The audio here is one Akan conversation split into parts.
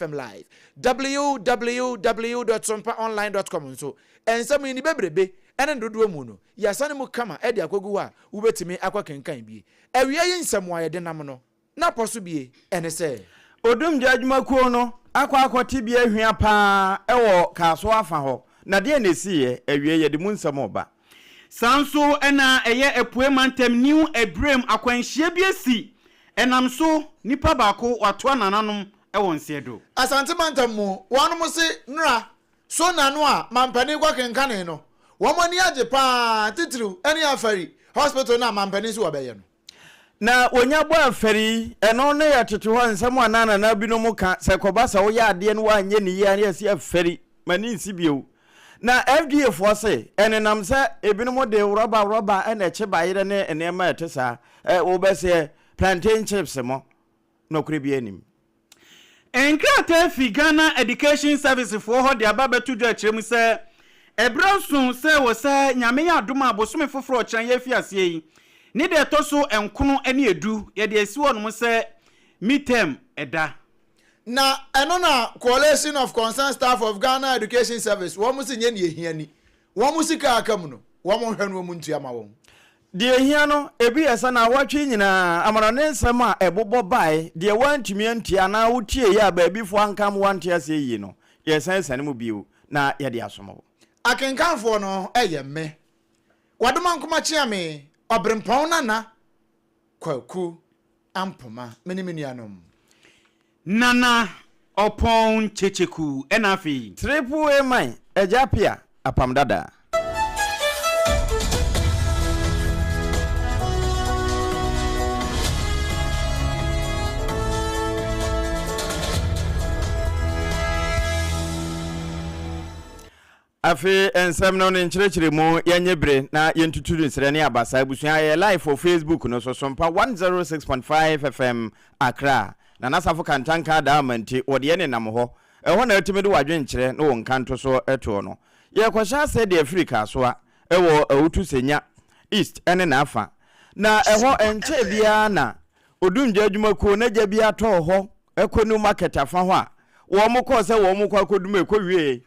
FM Live. www.sompaonline dot com nso, nsɛm yi ne bebrebe ne ne dodoɔ mu no, yɛasane mu kama de akɔgu hɔ a wobɛtumi akɔkenkan bi. Awia yi nsɛm a yɛde nam no, n'apɔ so bie ne sɛ. Odumgya adwumakuo no akɔ akɔte bi ahwia pa ara wɔ Kasoa afa hɔ, na deɛn na ɛsiiɛ? Awiei yɛde mu nsɛm reba. Saa nso na ɛyɛ Apuei Mantam New Abirem akwanhyia bi asi, ɛnam so nipa baako watoa nananom wɔ nseɛ do. Asante mantam mu, wɔnom se nora so nna no a mampanin kɔ kenkanee no, wɔn ani agye paa titiriw ne Afari hospital no a mampanin se wɔbɛyɛ no. Na wɔnya bɔ afari yi, ɛno ne yɛ tete hɔ nsɛm a na nana binom ka, sɛ ɛkɔba sɛ woyɛ adeɛ no woanyɛ ne yie a na yɛse afari, m'ani nsi bio. Na FDA foɔ se, ɛnenam sɛ ebinom de rɔba rɔba na ɛkye bayerɛ ne nneɛma a ɛte saa, wobɛseɛ plantain chips mo, nɔkorɛ biara nnim. Nkrataa fi Ghana Education Service foɔ hɔ de aba abɛto dwa kyerɛ mu sɛ ɛberɛ aso sɛ wɔ sɛ Nyame yɛ adom a bosome foforɔ ɔkyena yɛrefi aseɛ yi ne deɛ ɛtɔ so nkono ne edu yɛde asi hɔ nom sɛ Mid-term ɛda. Na ɛno na Coalition of Concerned Staff of Ghana Education Service wɔn se nyɛ nea ehia ni. Wɔn sika a aka mu no, wɔn nhwɛ no wɔn ntua ma wɔn. Deɛ ɛhia no, ebi yɛ sɛ naawɔtwe yi nyinaa, amanɔne nsɛm a ɛbobɔ bae, deɛ woantumi antie anaa wotieeɛ a baabifoɔ anka ama woante aseɛ yie no, yɛresan asiane mu bio na yɛde asom wo. Akenkanfoɔ no yɛ me, Wadomankoma Kyeame, Ɔberempɔn Nana Kwaku Ampoma, me ne me nuanom. Nana Ɔpɔn Kyekyeku ɛna afei. Triple A man, Agya Appiah, Apam Dada. Afei nsɛm no ne nkyerɛkyerɛmu yɛnye bere na yɛntutu nsrɛ ne abasa abusua yɛyɛ live wɔ Facebook no so Sompa 106.5 FM Accra Nana Safo Kantanka Adaa Amanti wɔde yɛn nenam hɔ ɛhɔ na atumi de w'adwenkyerɛ ne wo nkantosoɔ toɔ no yɛrekɔhyɛ aseɛ de afiri Kasoa wɔ Awutu Senya East ne n'afa na ɛhɔ ɛnkyɛɛ biara na Odumgya adwumakuo n'agya bi atɔɔ hɔ kɔ New Market afa hɔ a, wɔn kɔɔ sɛ wɔn kɔ akɔdum ɛkɔ wiee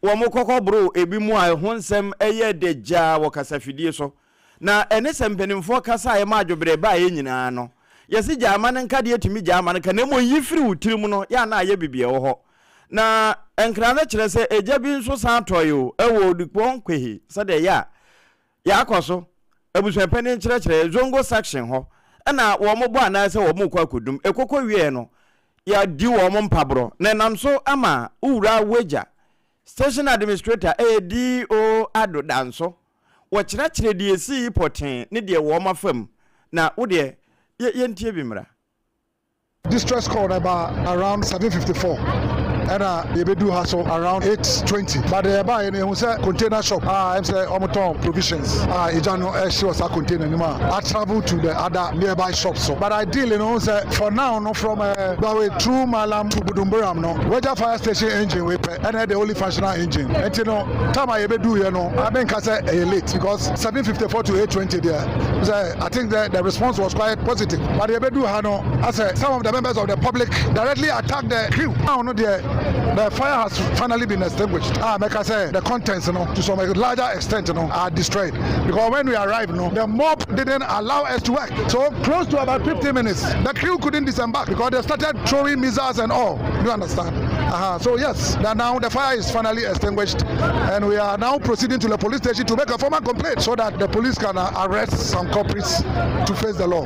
wɔn kɔkɔ boroo ebi mu a ɛho nsɛm yɛɛ dɛ gyaa wɔ kasafidie so. Na ɛne sɛ mpanimfoɔ kasa a ɛma adwoberɛ baeɛ nyinaa no, yɛse gyaa ma no nka deɛ tumi gyaa ma no ka na mmom yi firi wo tirim no yɛ a na ayɛ biribi ɛwɔ hɔ. Na nkra no kyerɛ sɛ egya bi nso san tɔe o ɛwɔ Odukpɔn Kwehi sɛdeɛ ɛyɛ a Yɛakɔ so, abusuapanin kyerɛkyerɛ Zongo section hɔ na wɔn bɔ anan sɛ wɔn rekɔ akɔdum. Ɛkɔkɔ wieɛ no, yɛadi wɔn mpaborɔ na ɛnam so ama wo wura Wagya, station administrator ɛyɛ DO Addo Danso. Wɔkyerɛkyerɛ deɛ ɛsii pɔtee ne deɛ wɔn afa mu na wo deɛ yɛntie bi mmra. Distress call no ɛbaa around 7:54 ɛna yɛbɛduu ha so around 8:20 but deɛ yɛbaeɛ no yɛhu sɛ container shop a ɛm sɛ wɔtɔn provisions a egya no ɛhye wɔ saa container no mu a travel to the other nearby shops so but ideally no sɛ for now no from uh, Gbawe through Malam to Budumburam no Wagya fire station engine wei pɛ ɛna the only functional engine nti no time a yɛbɛduiɛ no menka sɛ ɛyɛ late because 7:54 to 8:20 deɛ sɛ I think the, the response was quite positive but yɛbɛdu ha no asɛ some of the members of the public directly attacked the crew now no deɛ the fire has finally been extinguished a mɛka sɛ the contents no to some larger extent no are destroyed because when we arrived no the mob didn't allow us to work so close to about 15 minutes the crew couldn't disembark because they started throwing missiles and all you understand uh-huh. so yes now the fire is finally extinguished and we are now proceeding to the police station to make a formal complaint so that the police can arrest some culprits to face the law.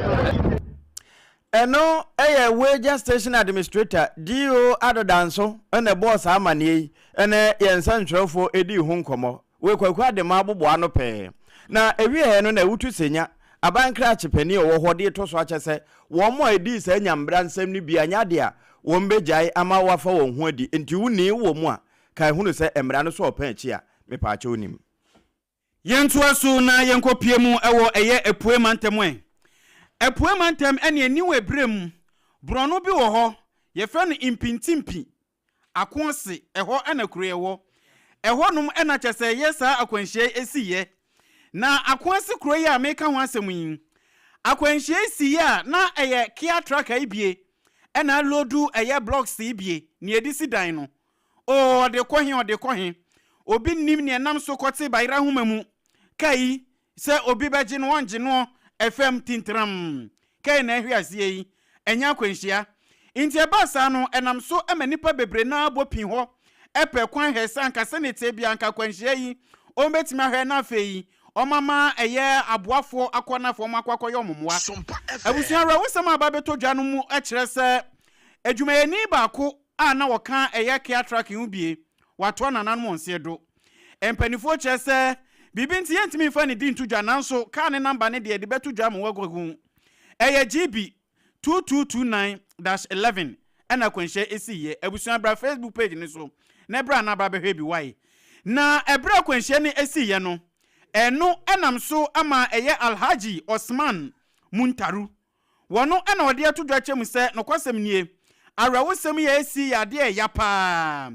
Ɛno yɛ Weija Station Administrator D.O. Addo Danso na ɛbɔɔ saa amanneɛ yi ne yɛn nsɛntwerɛfoɔ dii ho nkɔmmɔ wɔ Kwaku Adema aboboa ano pɛɛ. Na ɛwieɛ no na Awutu Senya, aban krakye panin a ɔwɔ hɔ de reto so akyɛ sɛ wɔn a ɛdii saa nyambra nsɛm no bi anyɛ adeɛ a wɔbɛgyae ama wɔafa wɔn ho adi nti wonii wɔ mu a, kae hunu sɛ mmara no so ɔpɛ akyi a, mepaakyɛw nim. Yɛntoa so na yɛnkɔpue mu wɔ ɛyɛ Apuei mantam ɛ. Apuei mantam ɛne Aniwa Abirem borɔno bi wɔ hɔ, yɛfrɛ no Mpintimpi, Akoase, ɛhɔ na kuro yɛ wɔ. Ɛhɔ nom na kyɛ sɛ yɛ saa akwanhyia yi siiɛ. Na Akoase kuro yi a meka ho asɛm yi, akwanhyia yi siiɛ a na ɛyɛ Kia Tracker yi bie. na aloodu ɛyɛ blocks yi bie, nea yɛde si dan no. Oo, ɔde kɔ he, ɔde kɔ he? Obi nnim nea ɛnam so kɔte bayerɛ ahoma mu. Kaa yi, sɛ obi bɛgye no, ɔngye noɔ, ɛfam tintram. Kaa yi na ɛhwe aseɛ yi, ɛnyɛ akwanhyia. Nti ɛbaa saa no, ɛnam so ma nnipa bebree no ara bɔ pii hɔ pɛ kwan hwɛ sɛ anka sɛnea ɛteɛ biara anka akwanhyia yi wɔbɛtumi ahwɛ na afei wɔama ɛyɛ aboafoɔ akɔ na afei wɔakɔ akɔyɛ wɔn mmoa. Abusua awerɛhosɛm a aba abɛtɔ dwa no mu kyerɛ sɛ adwumayɛni baako a na ɔka ɛyɛ Kia Trucking ho bie, watoa nananom wɔn seɛ do. Mpanimfoɔ kyerɛ sɛ biribi nti yɛntumi mfa ne din nto dwa nanso kaa ne namba no deɛ yɛde bɛto dwa ama wɔahu. Ɛyɛ GB 2229-11 ɛna akwanhyia esiiɛ. Abusua bra Facebook page no so na bra na bra bɛhwɛ bi wai. Na ɛberɛ akwanhyia no esiiɛ no, ɛno ɛnam so ama ɛyɛ Alhaji Osman Muntaru. Wɔno ɛna ɔde ato dwa kyɛ mu sɛ nokwasɛm nie, awerɛhosɛm yi a esi yɛ adeɛ a ɛya paa.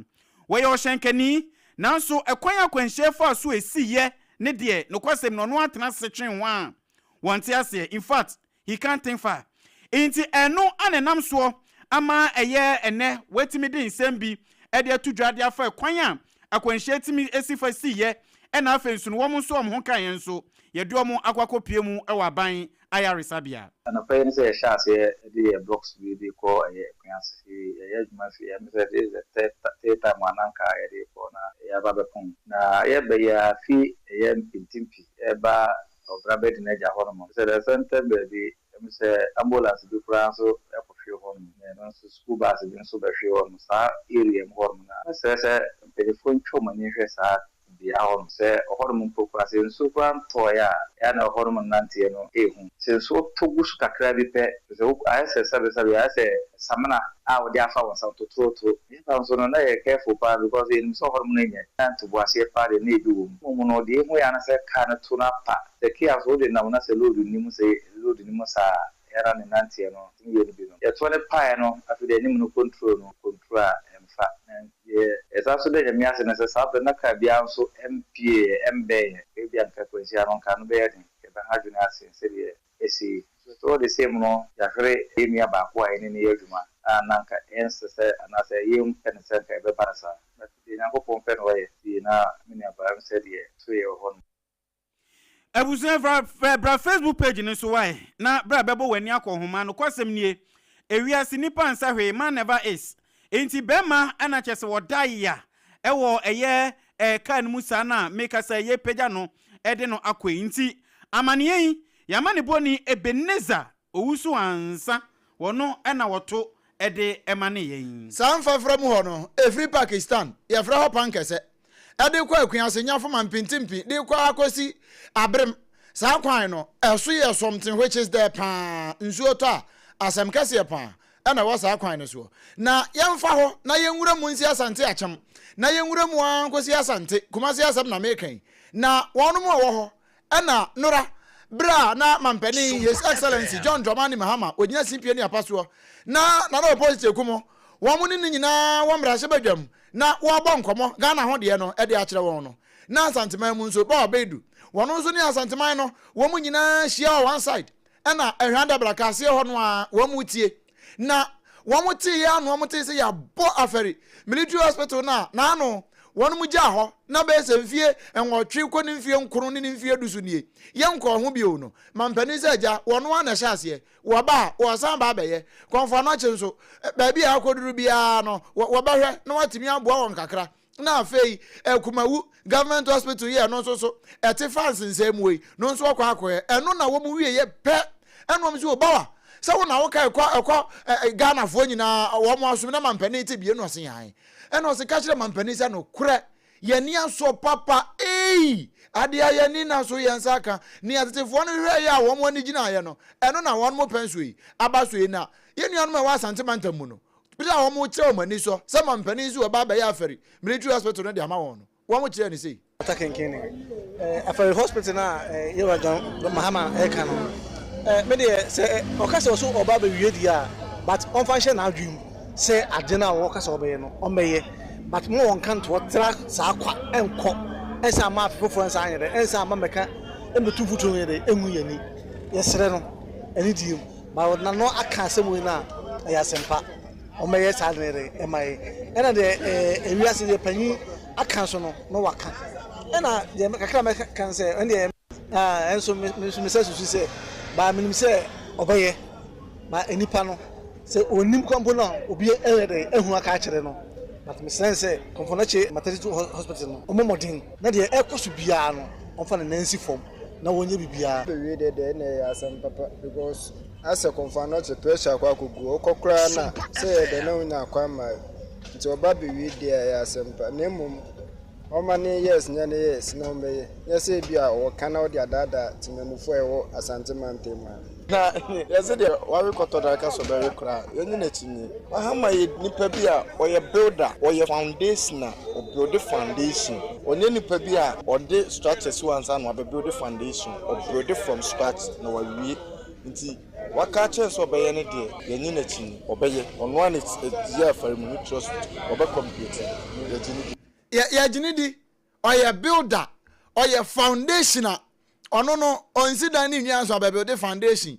Wɔyɛ ɔhyɛnkani, nanso ɛkwan a akwanhyia faa so esiiɛ ne deɛ, nokwasɛm no ɔno atena ase twen ho a wɔnte aseɛ. In fact, He can't think far. Nti ɛno na ɛnam soɔ ama ɛyɛ ɛnnɛ wɔatumi de nsɛm bi de ato dwa de afa kwan a akwanhyia tumi si fa siiɛ ɛna afei nso no wɔn nso a wɔn ho kaeɛ nso yɛde wɔn akɔ akɔpue mu wɔ aban ayaresabea. Anɔpa yi ne sɛ yɛhyɛ aseɛ de yɛ blocks bi de kɔ ɛyɛ Akuase. Yɛyɛ adwuma firi ɛme sɛ this is the third third time a na nka yɛde rekɔ na yɛaba abɛpɔn. Na yɛba yi ara fi ɛyɛ Mpintimpi ɛreba Ɔbra bɛdi n'agya hɔnom. Sɛ dɛ sɛ ntɛm baabi, emi sɛ ambulance bi koraa nso kɔhwee hɔnom, na ɛno nso school bus bi nso bɛhwee hɔnom, saa area mu hɔnom no a. Mɛsrɛ sɛ mpanyinfoɔ ntwa wɔn ani nhwɛ saa bea hɔnom, sɛ ɔhɔnom mpo koraa sɛ nsuo koraa ntɔɔeɛ a, ɛyɛ a na ɛhɔnom nnanteɛ no yɛ hu. Sɛ nsuo tɔ gu so kakra bi pɛ, sɛ wo ayɛ sɛ sɛbesɛbe ayɛ sɛ samina a wode afa wo nsa totorotoro. Yɛba nso no na yɛ careful paa because yɛnim sɛ ɔhɔnom no nyɛ na ntoboaseɛ paa deɛ na ebi wɔ mu. Mmom no deɛ ehu yɛ ara ne sɛ car no to no apa. Sɛ Kia nso wode nam na sɛ load nni mu sɛ load nni mu saa a ɛyɛ a na ne nanteɛ no tumi yɛ no bi no. Yɛtoɔ no paeɛ no afei deɛ anim no control no control a ɛmfa. Na deɛ yɛsan nso da Nyame ase ne sɛ saa berɛ no na car biara nso mpieeɛ ɛmbɛn yɛn. Ebia nka akwanhyia no nka ano bɛyɛ den, yɛbɛha adwene asen sɛdeɛ Esi. So all the same no, yɛahwere yɛn nua baako a yɛne no yɛ adwuma a na anka ɛnsɛ sɛ anaasɛ yɛmpɛ no sɛ anka ɛbɛba no saa. But deɛ Nyankopɔn pɛ na ɔyɛ. Nti na me nuabaa no sɛ deɛ so yɛ wɔ hɔ no. Abusua fra frɛ bra Facebook page no so wae na bra bɛbɔ w'ani akɔ nhoma nokwasɛm nie ewiase nipa nsa hwee man never is Enti bɛrima na kyerɛ sɛ wɔda ya wɔ ɛyɛ ɛɛ kaa no mu saa no a meka sɛ yɛrepagya no de no akɔ yi. Nti amaneɛ yi, yɛn amanebɔni Ebenezer Owusu Ansah, ɔno na ɔto de ma ne yɛn. Saa mfafra mu hɔ no, ɛfiri Pakistan, yɛfrɛ hɔ Pankɛsɛ, de kɔ Akuase, Nyafoma, Mpintimpi, de kɔ ara kɔsi Aberem. Saa kwan no, ɛso yɛ something which is there paa, nsuo tɔ a, asɛm kɛseɛ paa na ɛwɔ saa kwan no soɔ. Na yɛmfa hɔ na yɛnwura mu nsi Asante Akyem, na yɛnwura mu ara nkɔsi Asante, Kumasi asɛm na meka yi. Na wɔnom a ɛwɔ hɔ Ɛna nora, berɛ a na mampanin His Excellency John Dramani Mahama ɔgyina simpie ne apa soɔ na Nana Oposi Teku mo, wɔn ne no nyinaa wɔ mmarahyɛbadwam na wɔrebɔ nkɔmmɔ Ghana ho deɛ no de akyerɛ wɔn no, na Asanteman mu nso Bawa Baidu, wɔn nso ne Asanteman no wɔn nyinaa hyia wɔ one side ɛna Ahwea Dabraka aseɛ hɔ no ara wɔn retie. Na wɔn teeɛ ara na wɔn tee sɛ yɛabɔ afɛre military hospital no a n'ano wɔn gyaa hɔ na bɛyɛ sɛ mfie nwɔtwe kɔ ne mfie nkron ne ne mfie du so nie yɛnkɔɔ ho bio no. Mampanin sɛ agya wɔn ara na ɛhyɛ aseɛ wɔba a wɔsan ba abɛyɛ kɔmfo anɔkye nso baabi a akɔduru biara no wɔbɛhwɛ na wɔatumi aboa wɔn kakra. Na afei Kumawu Government Hospital yi a ɛno nso so ɛte fa nsensɛn mu yi no nso ɔkɔ akɔyɛ ɛno na wɔn wie yɛ pɛ ɛna wɔn nso obawa sɛ wɔn na wɔka ɛkɔ ɛkɔ Ghanafoɔ nyinaa wɔn asom na mampanin te bie na ɔse yan ɛna ɔse ka kyerɛ mampanin sɛ no korɛ yɛn asɔ papa ei adeɛ a yɛn ani na so yɛn nsa aka nea tetefoɔ no hwehwɛ yɛ a wɔn ani gyinaeɛ no ɛno na wɔn mo pɛn so yi aba so yi na yɛn nuanom a ɛwɔ Asante mantam mu no Bere a wɔrekyerɛ wɔn anisɔ sɛ mampanin nso reba abɛyɛ Afari Military Hospital no de ama wɔn no, wɔkyerɛɛ no sei. Ata kenkene. Afari Hospital no a Yɛwura John Mahama reka no, me deɛ sɛ ɔka sɛ ɔso ɔba abɛwie deɛ a, but ɔmfa nhyɛ n'adwene mu sɛ ade no a ɔka sɛ ɔbɛyɛ no, ɔmmɛyɛ. But mo wɔnka ntoɔ tra saa kwa nkɔ, ɛnsa amma afe foforɔ nsa anyɛ dɛ, ɛnsa amma mmɛka mmɛtu mfuturo nyɛ dɛ, ɛngu yɛn ani. Yɛsrɛ no anidie mu. But ɔde n'ano aka asɛm wei no a. Ɛyɛ asɛmpa. Ɔmmɛyɛ saa de no ɛma yɛ. Ɛna deɛ ɛɛ ewiase deɛ panyin aka nso no na waka. Ɛna deɛ kakra mɛka no sɛ ɛno deɛ ɛnso me nso mesɛ susu sɛ baa menim sɛ ɔbɛyɛ ma nnipa no sɛ ɔnim kora mpo no a obi ɛyɛ dɛ ahu aka akyerɛ no but mesrɛ no sɛ Komfo Anokye Maternity Hospital no ɔmmɔ mmɔden na deɛ ɛkɔ so biara no ɔmfa ne nan nsi fam na wɔnyɛ biribiara. Bɛwie deɛ deɛ ɛna ɛyɛ asɛm papa because asɛ Komfo Anokye pressure akɔ akɔgu hɔ wokɔ koraa na sɛ yɛ dɛ na wonya kwan ma nti ɔba bɛwie deɛ ɛyɛ asɛm pa na mmom Ɔma ne yes nyɛ ne yes na ɔmmɛyɛ, nyɛ sɛ ebia ɔka na ɔde adaadaa temanmufoɔ a ɛwɔ Asante mantam mu ha. Na yɛse deɛ wawe kɔtɔ na aka sɛ ɔbɛwe koraa yɛnye no akyinnye. Mahama yɛ nipa bi a ɔyɛ builder, ɔyɛ foundation a ɔbuilde foundation. Ɔnyɛ nipa bi a ɔde structure si hɔ ansa na wabɛbuilde foundation, ɔbuilde from scratch na wawie. Nti waka akyerɛ sɛ ɔbɛyɛ no deɛ yɛnye no akyinnye, ɔbɛyɛ. Ɔno ara na ɛyɛ afarimu trust ɔbɛ complete, yɛgye no di. Yɛ yɛgye no di. Ɔyɛ builder, ɔyɛ foundation a ɔno no ɔnsi dan ne nnua nso abɛbuilde foundation.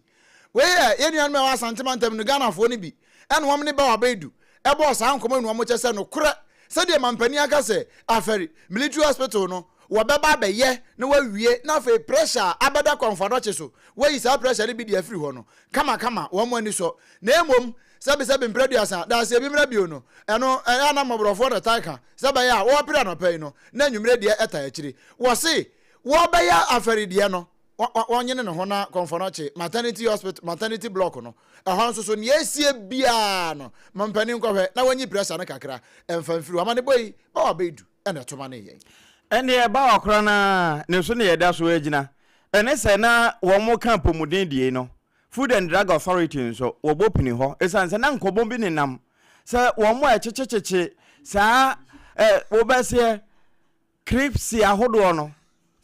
Wei yɛ yɛn nuanom a ɛwɔ Asante mantam no Ghanafoɔ no bi ɛna wɔn ne Bawa Baidu ɛbɔɔ saa nkɔmmɔ yi na wɔn kyɛ sɛ nokorɛ sɛdeɛ mampanin aka sɛ Afari military hospital no wɔbɛba abɛyɛ na wɔawie na afei pressure a abɛda Kɔmfo-Adɔkye so wɔayi saa pressure no bi de afiri hɔ no kamakama wɔn ani sɔ na mmom Sɛbesɛbe mprɛ aduasa, danseɛ bi mmra bio no, ɛno, ɛyɛ a na mmɔborɔfoɔ na ɛtaa ka, sɛ ɛbɛyɛ a wɔrepere anɔpa yi no, na anwummere deɛ ɛtaa akyire. Wɔse, wɔrebɛyɛ afɛredeɛ no, wɔ, wɔ, wɔnyene ne ho na Kɔmfɔnɔkye Maternity Hospital, Maternity Block no, ɛhɔ nso so, nea ɛresie biara no, ma mpanin nkɔhwɛ na wɔnyi pressure no kakra mfa mfiri hɔ. Amanebɔ yi, Bawa Baidu na ɛto ma ne yɛn. Ɛnneɛ Bawa koraa no ara ne so na yɛda so agyina. Ɛne sɛ na wɔka apɔmuden deɛ no, Food and Drug Authority nso, wɔbɔ pini hɔ esiane sɛ na nkɔmmɔ bi nenam sɛ wɔn a ɛkyekyekyekye saa ɛ wobɛseɛ crispy ahodoɔ no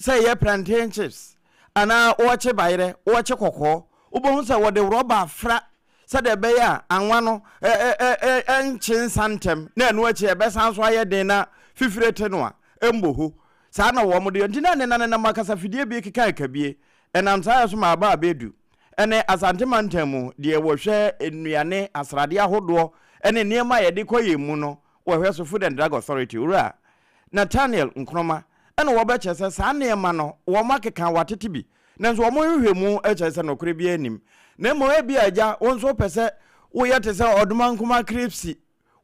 sɛ ɛyɛ plantain chips anaa wɔkye bayerɛ, wɔkye kɔkɔɔ, wobɛhu sɛ wɔde rɔba afra sɛdeɛ ɛbɛyɛ a anwa no ɛnkye nsa ntɛm na ɛno akyi ɛbɛsan so ayɛ den na fifire te no a ɛmmɔ hu. Saa na wɔn de yɛ nti na nenanenam akasafidie bi keka ɛkabie Ɛnam saa yɛ so ma aba abɛdu ɛnɛ Asante mantam mu deɛ wɔhwɛ nnuane, asradeɛ ahodoɔ ne nneɛma a yɛde kɔ yɛn mu no wɔhwɛ so Food and Drug Authority Owura Nathaniel Nkrumah ɛna wɔbɛkyerɛ sɛ saa nneɛma no wɔn akeka wɔatete bi nanso wɔn nhwehwɛmu kyerɛ sɛ nokorɛ biara nnim na mmom ebia agya wo nso wopɛ sɛ woyɛ te sɛ Ɔdomankoma Kripsi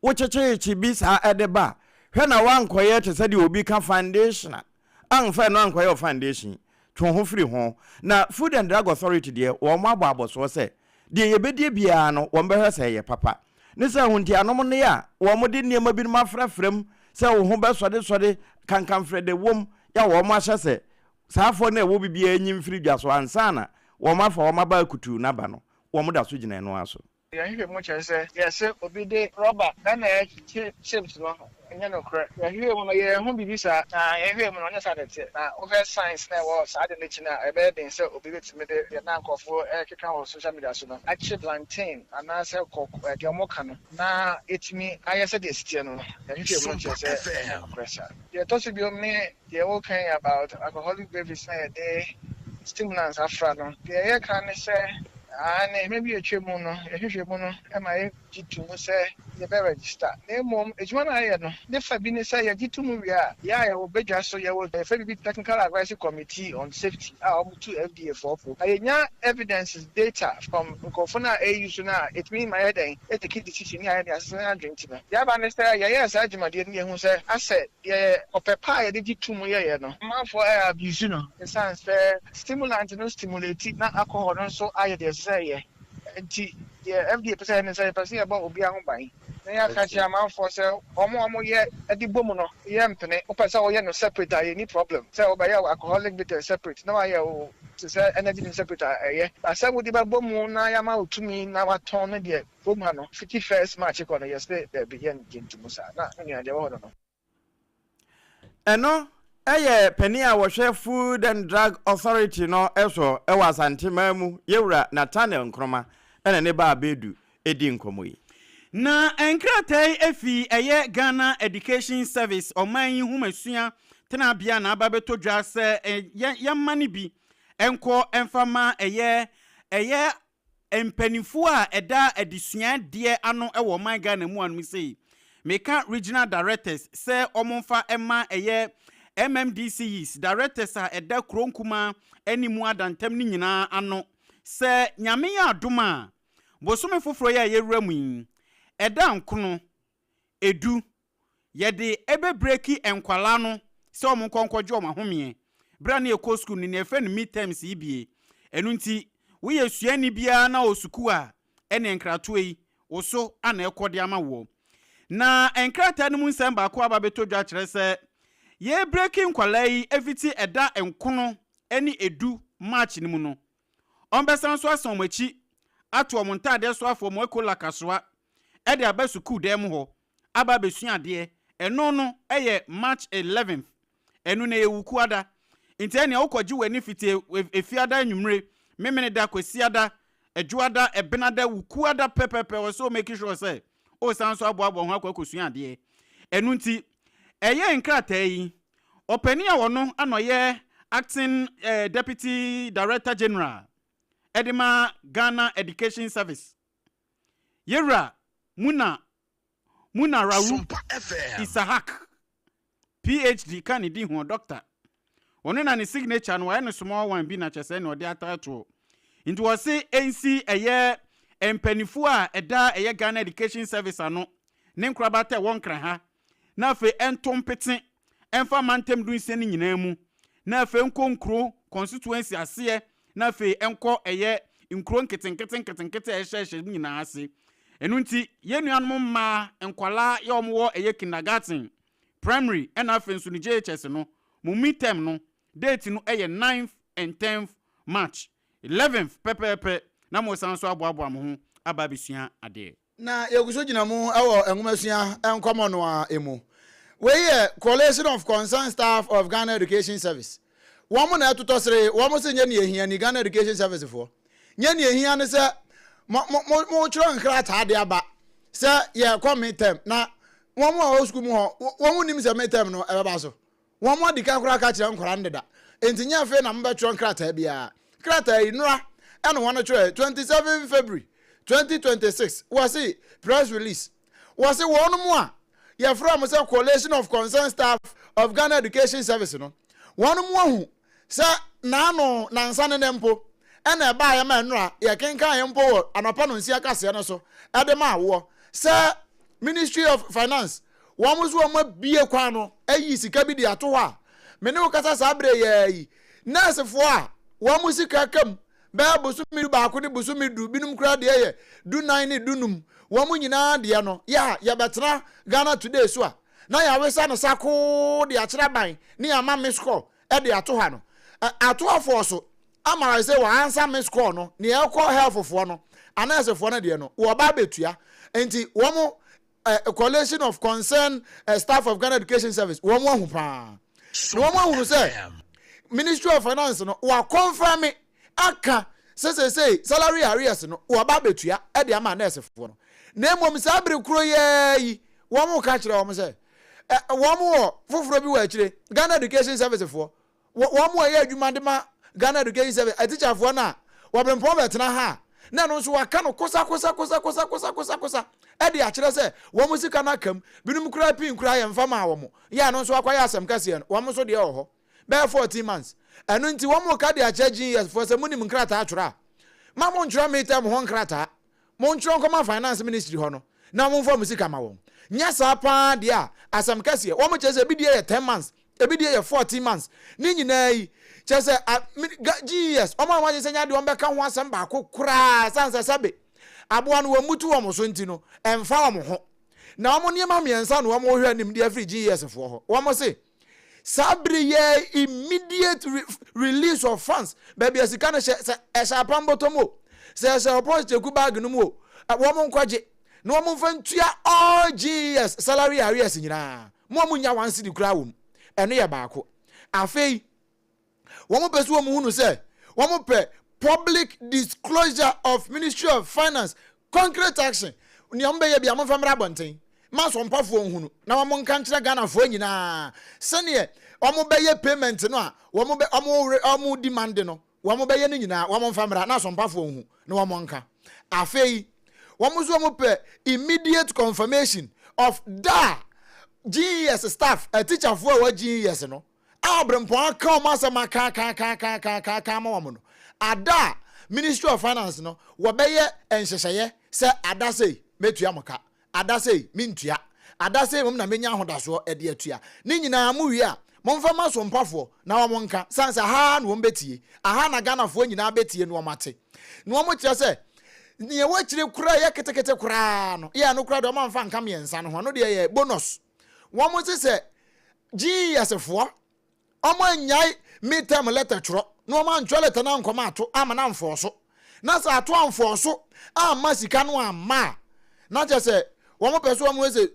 wokyekyerekye bi saa ɛde ba a hwɛ na woankɔyɛ te sɛ deɛ obi ka foundation a Amfa ɛno ankɔyɛ wo foundation, twe wo ho firi ho. Na Food and Drug Authority deɛ, wɔn abɔ abɔsoɔ sɛ, deɛ yɛbɛdie biara no, wɔn bɛhwɛ sɛ ɛyɛ papa. Ne sɛ ahontianom nne a wɔn de nneɛma binom afrafra mu sɛ wo ho bɛsɔresɔre, kankanfrɛdɛ wom, yɛ a wɔn ahyɛ sɛ saa afɔ no a ɛwɔ bibiara nyi mfiri dwa so ansa na wɔn afa wɔn aba akutuu no aba no, wɔn da so gyina ɛno ara so. Yɛn nhwehwɛmu kyerɛ sɛ yɛse obi de rɔba na ɛrekye chips no nyɛ nokorɛ. Yɛn nhwehwɛmu no yɛanhu biribi saa, na yɛn nhwehwɛmu no ɔnyɛ saa na ɛteɛ. Na wohwɛ science na ɛwɔ saa ade no akyi no a, ɛbɛyɛ den sɛ obi bɛtumi de deɛ na nkurɔfoɔ rekeka wɔ social media so no akye plantain anaasɛ kɔk deɛ wɔka no na ɛtumi ayɛ sɛdeɛ ɛsi teɛ no. Yɛn nhwehwɛmu no kyerɛ sɛ ɛnyɛ nokorɛ saa. Deɛ ɛtɔ so biom ne Deɛ woka yi about alcoholic beverages na yɛde stimulants afra no, deɛ yɛka ne sɛ aane, mmerɛ bi a atwa mu no, yɛhwehwɛ mu no ma yɛgye to mu sɛ yɛbɛ register. Na mmom adwuma no a yɛyɛ no, ne fa bi ne sɛ yɛgye to mu wie a, yɛ a yɛwɔ badwa so, yɛwɔ yɛfrɛ biribi Technical Advisory Committee on Safety a wɔtu FDA foɔ fo. Na yɛnya evidences, data from nkurɔfoɔ no a ɛre use no a, ɛtumi ma yɛyɛ dɛn, yɛ take decision ne ayɛ nea ɛsɛ sɛ yɛn adwene nti no. Deɛ aba ne sɛ yɛyɛɛ saa dwumadie no yɛhuu sɛ asɛ Deɛ ɔpɛ pa a yɛde gye to mu yɛyɛ no, amanfoɔ ɛ abuse no ɛsiane sɛ stimulant no stimulate na alcohol no nso ayɛ deɛ ɛsɛ sɛ ɛyɛ nti. Deɛ FDA pɛ sɛ yɛyɛ ne sɛ yɛpɛ sɛ yɛbɔ obiara ho ban na yɛaka akyerɛ amanfoɔ sɛ wɔn a wɔyɛ de bɔ mu no yɛmpene. Wopɛ sɛ woyɛ no separate a yɛnni problem sɛ wobɛyɛ wo alcoholic bitters separate na woayɛ wo te sɛ energy drink separate a ɛyɛ. But sɛ wode bɛbɔ mu na yɛama wo tumi na woatɔn no deɛ, Kurom ha no, fiti first March kɔ no, yɛse daabi, yɛngye ntomu saa. Na me nua, deɛ ɛwɔ hɔ no no. Ɛno yɛ panin a wɔhwɛ Food and Drug Authority no so wɔ Asante man mu, Yɛwura Nathaniel Nkrumah na ne ba Abedu di nkɔmmɔ yi. Na nkrataa yi fi ɛyɛ Ghana Education Service, ɔman yi nhomasua tenabea na aba abɛtɔ dwa sɛ yɛmma no bi nkɔ mfa ma ɛyɛ ɛyɛ. Mpanimfoɔ a ɛda adesua deɛ ano wɔ ɔman Ghana mu anom sei, meka Regional Directors sɛ wɔmfa mma ɛyɛ MMDCEs, Directors a ɛda kuro nkumaa ne mu adantam no nyinaa ano sɛ Nyame yɛ adom a, bosome foforɔ yi a yɛwura mu yi, ɛda nkono, edu, yɛde ɛbɛbreki nkwadaa no sɛ wɔn nkɔ nkɔgye wɔn ahomeɛ berɛ a na yɛkɔ sukuu no, nea yɛfrɛ no mid terms yi bie. Ɛno nti, woyɛ suani biara na wɔ sukuu a, ɛneɛ nkratoɔ yi, wo so ana ɛkɔ de ama woɔ. Na nkrataa no mu nsɛm baako aba bɛtɔ dwa kyerɛ sɛ, yɛrebreki nkwadaa yi ɛfiti ɛda nkono ne edu March no mu no, wɔbɛsan nso asan wɔn akyi ato wɔn ntaadeɛ so afa wɔn akola kasoa de aba sukuu dan mu hɔ aba abɛsua adeɛ, ɛno no yɛ March 11th, ɛno no ɛyɛ Wukuada, nti ɛnea wokɔgye w'ani fiti Efiada anwummere, Memeneda, Kwasiada, Adwoada, Ɛbenada, Wukuada pɛpɛpɛ, wɔ sɛ wo make sure sɛ wosan nso aboaboa ho akɔ akɔsua adeɛ. Ɛno nti, ɛyɛ nkrataa yi, ɔpanin a ɔno na ɔyɛ Acting Deputy Director General de ma Ghana Education Service, Yewura Muna Munarawu Isahak, PhD ka ne din ho, Doctor. Ɔno na ne signature no wayɛ no small one bi na kyerɛ sɛ na ɔde ataatoɔ. Nti wɔse ɛnsi ɛyɛ mpaninfoɔ a ɛda ɛyɛ Ghana Education Service ano ne nkorabata ɛwɔ Nkran ha na afei ɛnto mpete ɛmfa mantam dunsia no nyinaa mu, na afei nkɔ nkuro constituency aseɛ, na afei ɛnkɔ ɛyɛ nkuro nketenkete nketenkete a ɛhyɛhyɛ mu nyinaa ase. Ɛno nti, yɛn nuanom mmaa, nkwadaa yɛ wɔn wɔ ɛyɛ kindergarten, primary, ɛna afei nso no JHS no, mo midterm no, date no ɛyɛ 9th and 10th March, 11th pɛpɛɛpɛ, na mo san nso aboaboa mo ho aba abɛsua adeɛ. Na yɛgu so gyina mu wɔ nwomasua nkɔmmɔ no ara mu. Wei yɛ Coalition of Concerned Staff of Ghana Education Service. Wɔn na ɛtotɔ sere, wɔn se nyɛ nea ehia ni, Ghana Education Service foɔ. Nyɛ nea ehia ne sɛ mo mo mo motwerɛ nkrataa de aba sɛ yɛrekɔ midterm na wɔn a wɔwɔ sukuu mu hɔ wɔn nim sɛ midterm no ɛbɛba so. Wɔadi kan koraa aka akyerɛ nkwadaa no deda, enti nyɛ afei na mobɛtwerɛ nkrataa biara. Krataa yi, nnora na wɔtwerɛɛ, 27 February 2026, wɔse press release. Wɔse wɔnom a yɛfrɛ wɔn sɛ Coalition of Concerned Staff of Ghana Education Service no, wɔnom ahu sɛ naano nansa ne nɛ mpo ɛna ɛbaeɛ ma nnora yɛkenkan mpo wɔ anɔpa nonsia kaseɛ no so de maa woɔ sɛ Ministry of Finance Wɔn nso wɔn abue kwan no ayi sika bi de ato hɔ a me ne wo kasa saa berɛ yi ara yi, nɛɛsefoɔ a wɔn sika ka mu bɛyɛ bosome dubaako ne bosome du, binom koraa deɛ yɛ dunan ne dunum, wɔn nyinaa deɛ no yɛ a yɛbɛtena Ghana Today so a na yɛawesa no sakoo de akyerɛ aban ne yɛama me score de ato ha no. Atoafoɔ so ama ayɛ sɛ wɔansa me score no, nea ɛkɔ healthfoɔ no, anɛɛsefoɔ no deɛ no, wɔba abɛtua. Nti wɔn Coalition of Concerned Staff of Ghana Education Service wɔn ahu paa na wɔn ahunu sɛ Ministry of Finance no wakɔnfɛme aka sɛ sɛsɛi salary arrears no wɔba abɛtua de ama nɛɛsefoɔ no na mmom saa bere koro yɛɛ yi wɔn ka kyerɛ wɔn sɛ wɔn wɔ foforɔ bi wɔ akyire Ghana Education Service foɔ Wɔn a wɔyɛ adwuma de ma Ghana Education Service, atikyafoɔ no a, wɔbrempɔn bɛtena ha a, na ɛno nso wɔaka no kosa kosa kosa kosa kosa kosa kosa de akyerɛ sɛ wɔn sika no aka mu. Binom koraa pii koraa yɛmfa maa wɔn. Yɛ a ɛno nso akɔyɛ asɛm kɛseɛ no, wɔn nso deɛ wɔ hɔ bɛyɛ 14 months. Ɛno nti wɔn reka de akyerɛ GES foɔ sɛ monim nkrataa twerɛ a, ma montwerɛ midterm ho nkrataa. Montwerɛ nkɔma finance ministry hɔ no na wɔmfa wɔn sika ma wɔn. Nyɛ saa paa deɛ a, asɛm kɛseɛ. Wɔn kyerɛ sɛ ebi deɛ yɛ 10 months, ebi deɛ yɛ 14 months. Ne nyinaa yi, kyerɛ sɛ a, me, ga, GES, wɔn a wɔagye sɛ nyɛ adeɛ wɔn bɛka ho asɛm baako koraa, ɛsiane sɛ sɛbe aboa no wɔmmutu wɔn so nti no, ɛmfa wɔn ho. Na wɔn nneɛma mmiɛnsa na wɔhwɛ anim de afiri GES foɔ hɔ. Wɔn se, Saa bere yi ara immediate re release of funds, baabi a sika no hyɛ, sɛ ɛhyɛ apam bɔtɔ mu o, sɛ ɛhyɛ ɔpɔn kyeku bag no mu o, wɔn nkɔgye na wɔn mfa ntua all GES salary arrears nyinaa. Mo a munnya one cedi koraa wɔ mu. Ɛno yɛ baako. Afei, Wɔn pɛ sɛ wɔn hunu sɛ wɔn pɛ public disclosure of Ministry of Finance concrete action. Nea wɔn bɛyɛ bi a wɔn fa mmra abɔnten ma asɔmpafoɔ nhunu na wɔn nka nkyerɛ Ghanafoɔ nyinaa sɛdeɛ wɔn bɛyɛ payment no a wɔn bɛ wɔn wɔn demand no wɔn bɛyɛ no nyinaa wɔn mfa mmra na asɔmpafoɔ nhu na wɔn nka. Afei wɔn nso wɔn pɛ immediate confirmation of da a GES staff, atikyafoɔ a ɛwɔ GES no, a ɔbrempɔn aka wɔn asɛm aka aka aka aka aka aka aka ama wɔn no, ada a Ministry of Finance no wɔbɛyɛ nhyehyɛeɛ sɛ ada sei mɛtua mo ka, Ada sei, mentua. Ada sei mmom na mɛnya ahodasoɔ de atua. Ne nyinaa mowie a, momfa mma Sompafoɔ na wɔn nka, sane sɛ aha ara na wɔn bɛtie. Aha na Ghanafoɔ nyinaa bɛtie na wɔn ate. Na wɔn kyerɛ sɛ, deɛ ɛwɔ akyire koraa ɛyɛ ketekete koraa no, yɛ ɛno koraa deɛ wɔn amfa anka mmiɛnsa no ho, ɛno deɛ ɛyɛ bonus. Wɔn se sɛ GES foɔ Wɔannyae midterm lɛtɛ twerɛ na wɔantwerɛ lɛtɛ no ankɔma ato amma no amfɔɔ so. Na sɛ ato amfɔɔ so amma sika no amma a, na kyerɛ sɛ wɔpɛ sɛ wɔyɛ sɛ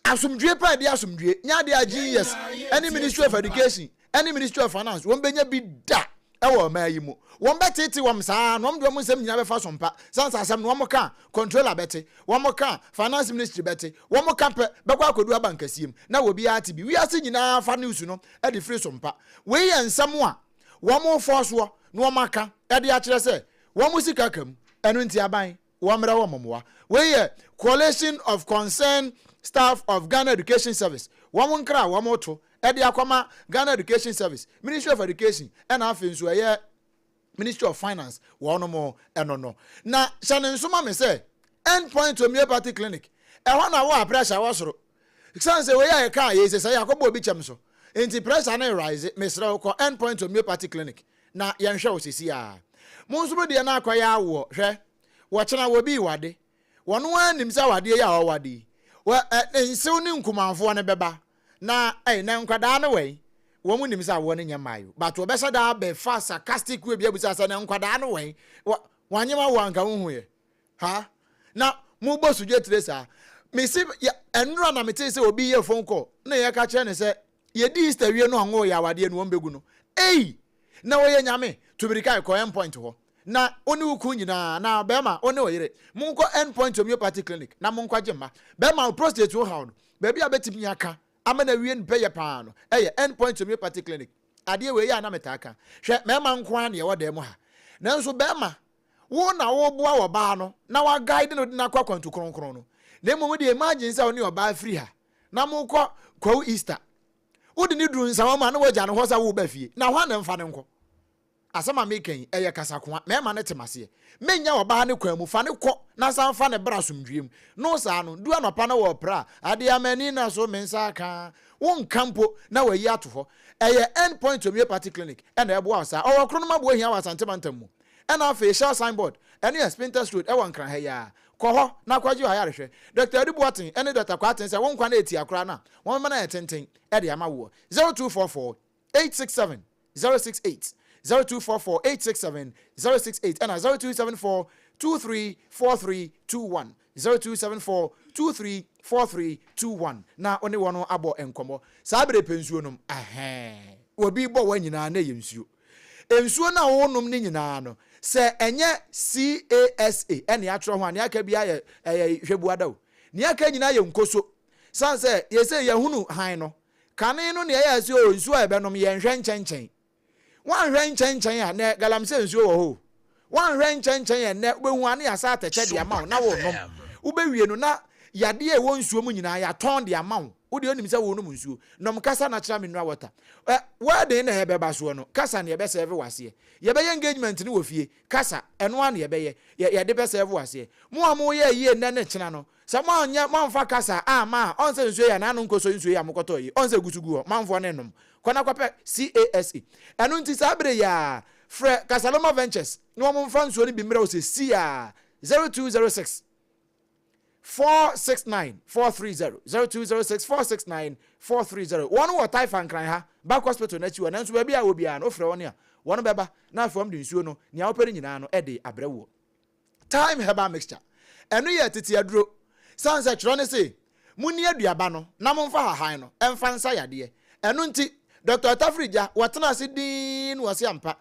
asomdwie paa di asomdwie. Nyɛ adeɛ a GES ne Ministry of Education ne Ministry of Finance wɔbɛnya bi da wɔ ɔman yi mu. Wɔbɛteetee wɔn saa ara na wɔde wɔn nsɛm nyinaa bɛfa so mpa. Sane sɛ asɛm no wɔka a, controller bɛte, wɔka a, finance ministry bɛte, wɔka pɛ, bɛkɔ akɔdu abankɛseɛ mu na obiara ate bi. Wiase nyinaa fa news no de firi so mpa. Wei yɛ nsɛm a wɔfɔɔ soɔ na wɔaka de akyerɛ sɛ wɔn sika ka mu, ɛno nti aban wɔmmrɛ wɔn mmoa. Wei yɛ Coalition of Concerned Staff of Ghana Education Service wɔn nkra a wɔreto de akɔma Ghana Education Service, Ministry of Education ɛna afei nso ɛyɛ Ministry of Finance wɔnom ɛno no. Na hyɛ ne nso ma me sɛ End Point Homeopathy Clinic ɛhɔ na wo a pressure wɔ soro. Sane sɛ wei a yɛkaa yei sɛ sɛ yɛakɔbɔ obi kyɛm so nti pressure no rise, mesrɛ wo kɔ End Point Homeopathy Clinic na yɛnhwɛ wo sɛsi ara. Mo nso mo deɛ no akɔyɛ awoɔ, hwɛ, wɔkyena wɔbi wade, wɔno ara nim sɛ awadeɛ yi a ɔwade yi, wɔ, ɛ, nsew ne nkumanfoɔ no bɛba, na, ɛy, na nkwadaa no wɛn? Wɔn nim sɛ awoɔ no nyɛ mmaa o, but wɔbɛhyɛ da abɛfa sarcastic way bi abusa sɛ na nkwadaa no wɛn? Wɔ, wɔanyem awoɔ anka wohuiɛ? Ha? Na mobɔ sodwa tire saa? Mese, yɛ, ɛnora na metee sɛ obi yɛ phone call, na yɛka kyerɛ no sɛ, Yɛdi Easter wie no ɔnwoo yɛ awadeɛ no wɔn bɛgu no ei! Na ɔyɛ nyame! Tu mirika kɔ End Point hɔ na wo ne wo kunu nyinaa anaa bɛɛma wo ne wo yere monkɔ End Point Homeopathy Clinic na monkɔgye mma. Bɛɛma wo prostate ho haw no baabi a bɛtumi aka ama no awie no pɛyɛ paa no ɛyɛ End Point Homeopathy Clinic. Adeɛ wei yɛ a na metaa ka. Hwɛ mɛɛma nko ara na yɛwɔ dan mu ha. Nanso bɛɛma wo na woboa ɔbaa no na wa guide no de no akɔ akwantu kronkron no. Na mmom deɛ imagine sɛ wo ne ɔbaa firi ha na mokɔ Kwawu Easter. Wode no duru Nsawam a na wagya no hɔ sɛ woreba fie. Na hwan na mfa no nkɔ? Asɛm a meka yi, ɛyɛ kasakoa. Mmarima no te m'aseɛ. Mennya ɔbaa no kwan mu. Fa no kɔ na san fa no bra asomdwoeɛ mu. No saa no, du anɔpa na wɔrepra a, adeɛ a m'ani nna so, me nsa aka. Wonka mpo na wayi ato hɔ. Ɛyɛ End Point Homeopathy Clinic na ɛboa wo saa. Ɔwɔ Kronom Aboahia wɔ Asante Mantam mu. Ɛna afei Shell signboard, ɛno yɛ Spintex Road ɛwɔ Nkran ha yi ara. Kɔ hɔ na kɔgye w'ayarehwɛ. Dɔkta Adu Boateng ɛne Dɔkta Kwarteng sɛ wo nkwa no ɛtia koraa no a, wɔbɛma no ayɛ tenten de ama woɔ. 0244 867 068, 0244 867 068 ɛna 0274 234321, 0274 234321 na wo ne wɔn abɔ nkɔmmɔ. Saa berɛ pɛ nsuo nom, ɛhɛɛ, obi bɔ wa nyinaa na ɛyɛ nsuo. Nsuo no a wonom no nyinaa no, sɛ ɛnyɛ CASA ɛna yɛatwerɛ ho a, nea aka biara yɛ ɛyɛ hwɛbuada o. Nea aka nyinaa yɛ nkoso. Sane sɛ yɛsei yɛahunu hann no. Kane no nea ɛyɛ sɛ o nsuo a yɛbɛnom yɛnhwɛ nkyɛnkyɛn. Woanhwɛ nkyɛnkyɛn a nɛ galamsey nsuo wɔ hɔ o. Woanhwɛ nkyɛnkyɛn a ɛnnɛ wobɛhu a na yɛasa atɛkyɛ de ama wo na worenom. Wobɛwie no na yadeɛ a ɛwɔ nsuo mu nyinaa yɛatɔn de ama wo. Wo deɛ wonim sɛ worenom nsuo. Nom kasa natural mineral water. Ɛ, wedding na ɛbɛba soɔ no, kasa na yɛbɛsɛɛve wo aseɛ. Yɛbɛyɛ engagement no wɔ fie, kasa, ɛno ara na yɛbɛyɛ. Yɛ, yɛde bɛsɛɛve wo aseɛ. Mo a moreyɛ ayie nnɛ ne kyena no, sɛ moanyɛ, moamfa kasa amma a, ɔn sɛ nsuo yi a n'ano nkɔsɔ nsuo yi a mokɔtɔɔ yi, ɔn sɛ ɛgu so gu hɔ, manfoɔ no nnom. Kɔ na kɔpɛ CASA. Ɛno nti saa berɛ yi ara, frɛ Casaloma Ventures na wɔmfa nsuo no bi mmrɛ wo seesei ara, 0206 469 430, 0206 469 430. Wɔn wɔ Taifa Nkran ha, Back Hospital no akyi hɔ, nanso baabi a wɔ biara no, wofrɛ wɔn a, wɔn bɛba na afei wɔde nsuo no, nea wopɛ no nyinaa no de abrɛ woɔ. Thyme herbal mixture, ɛno yɛ tete aduro. Sane sɛ twerɛ no se, Monni aduaba no na momfa hahan no mfa nsa yadeɛ. Ɛno nti, Dɔkta Otafiri Gya, wɔtena ase dinn na wɔse ampa,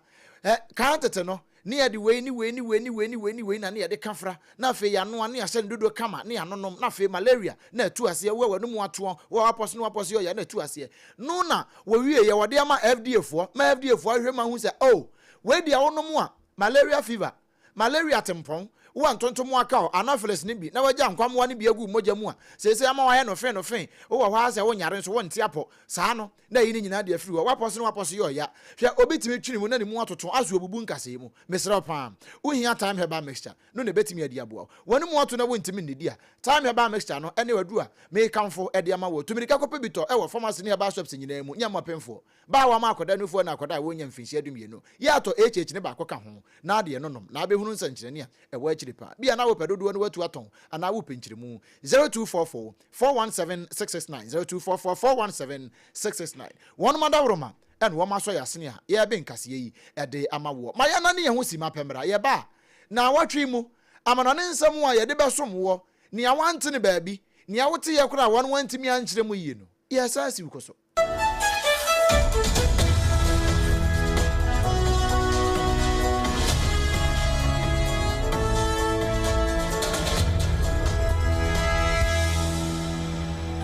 ɛ, kan tete no, ne yɛde wei ne wei ne wei ne wei ne wei ne wei na ne yɛde ka fra, na afei yɛanoa ne yɛahyɛ no dodoɔ kama ne yɛanonom, na afei malaria na atu aseɛ, wo a w'anomu atoɔ, wo a w'apɔso ne w'apɔso yɛ ɔya na atu aseɛ. No na wɔwieeɛ, wɔde ama FDA foɔ, ma FDA foɔ ahwehwɛ mu ahu sɛ, oh, wei deɛ wonom a, malaria fever, Malaria tempɔn. Wowɔ ntontommoa ka wo, Anopheles no bi, na wagya nkwammoa no bi agu wo mogya mu a, seesei ama woayɛ nofee nofee. Wowɔ hɔ ara sɛ wonyare nso wonte apɔ. Saa no, na ayi ne nyinaa de afiri hɔ. Woapɔ so na woapɔ so yɛ ɔya. Hwɛ, obi tumi twene mu na ne mu atoto, aso abubu nkasɛɛ mu. Mesrɛ wo paa, wohia Thyme Herbal Mixture no na ɛbɛtumi adi aboa wo. W'anomu ato na wontumi nnidi a, Thyme Herbal Mixture no ne aduru a mekamfo de ama wo. Tu mmirika kɔpɛ bi tɔ wɔ pharmacy ne herbal shops nyinaa mu. Nyɛ mmɔpemfoɔ. Baa a wɔama akwadaa nufoɔ ne akwadaa a wɔnnya mfinhyia dumienu yɛ atɔ HH ne baako ka ho na adeɛ no nom na abɛhunu nsɛnkyerɛnne a ɛwɔ akyire paa. Bia na wopɛ dodoɔ no watu atɔn anaa wopɛ nkyerɛmu. 0244 417 669 0244 417 669 Wɔnom adaworoma na wɔn asɔ yɛn asene a yɛrebe nkaseɛ yi de ama woɔ. Ma yɛnnane yɛn ho simma pɛ mmra. Yɛba a, naawɔtwe yi mu, amanɔne nsɛm a yɛde bɛsom woɔ, nea woante no baabi, nea woteeɛ koraa a wɔn antumi ankyerɛ mu yie no, yɛresan asi wo ko so.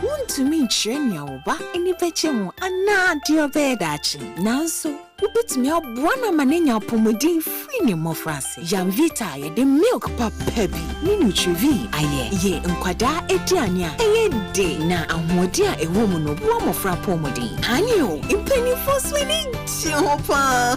Wuntumi nkyerɛ nea wo ba ani bɛgye ho anaa deɛ ɔbɛyɛ daakye. Nanso, wubetumi aboa no ama no anya apɔwmuden firi ne mmofraase. Yamvita a yɛde milk papa bi ne Nutrivie ayɛ yɛ nkwadaa aduane a ɛyɛ de na ahoɔden a ɛwɔ mu no boa mmofra apɔwmuden. Aane o, mpanyimfo nso ani gye ho paa!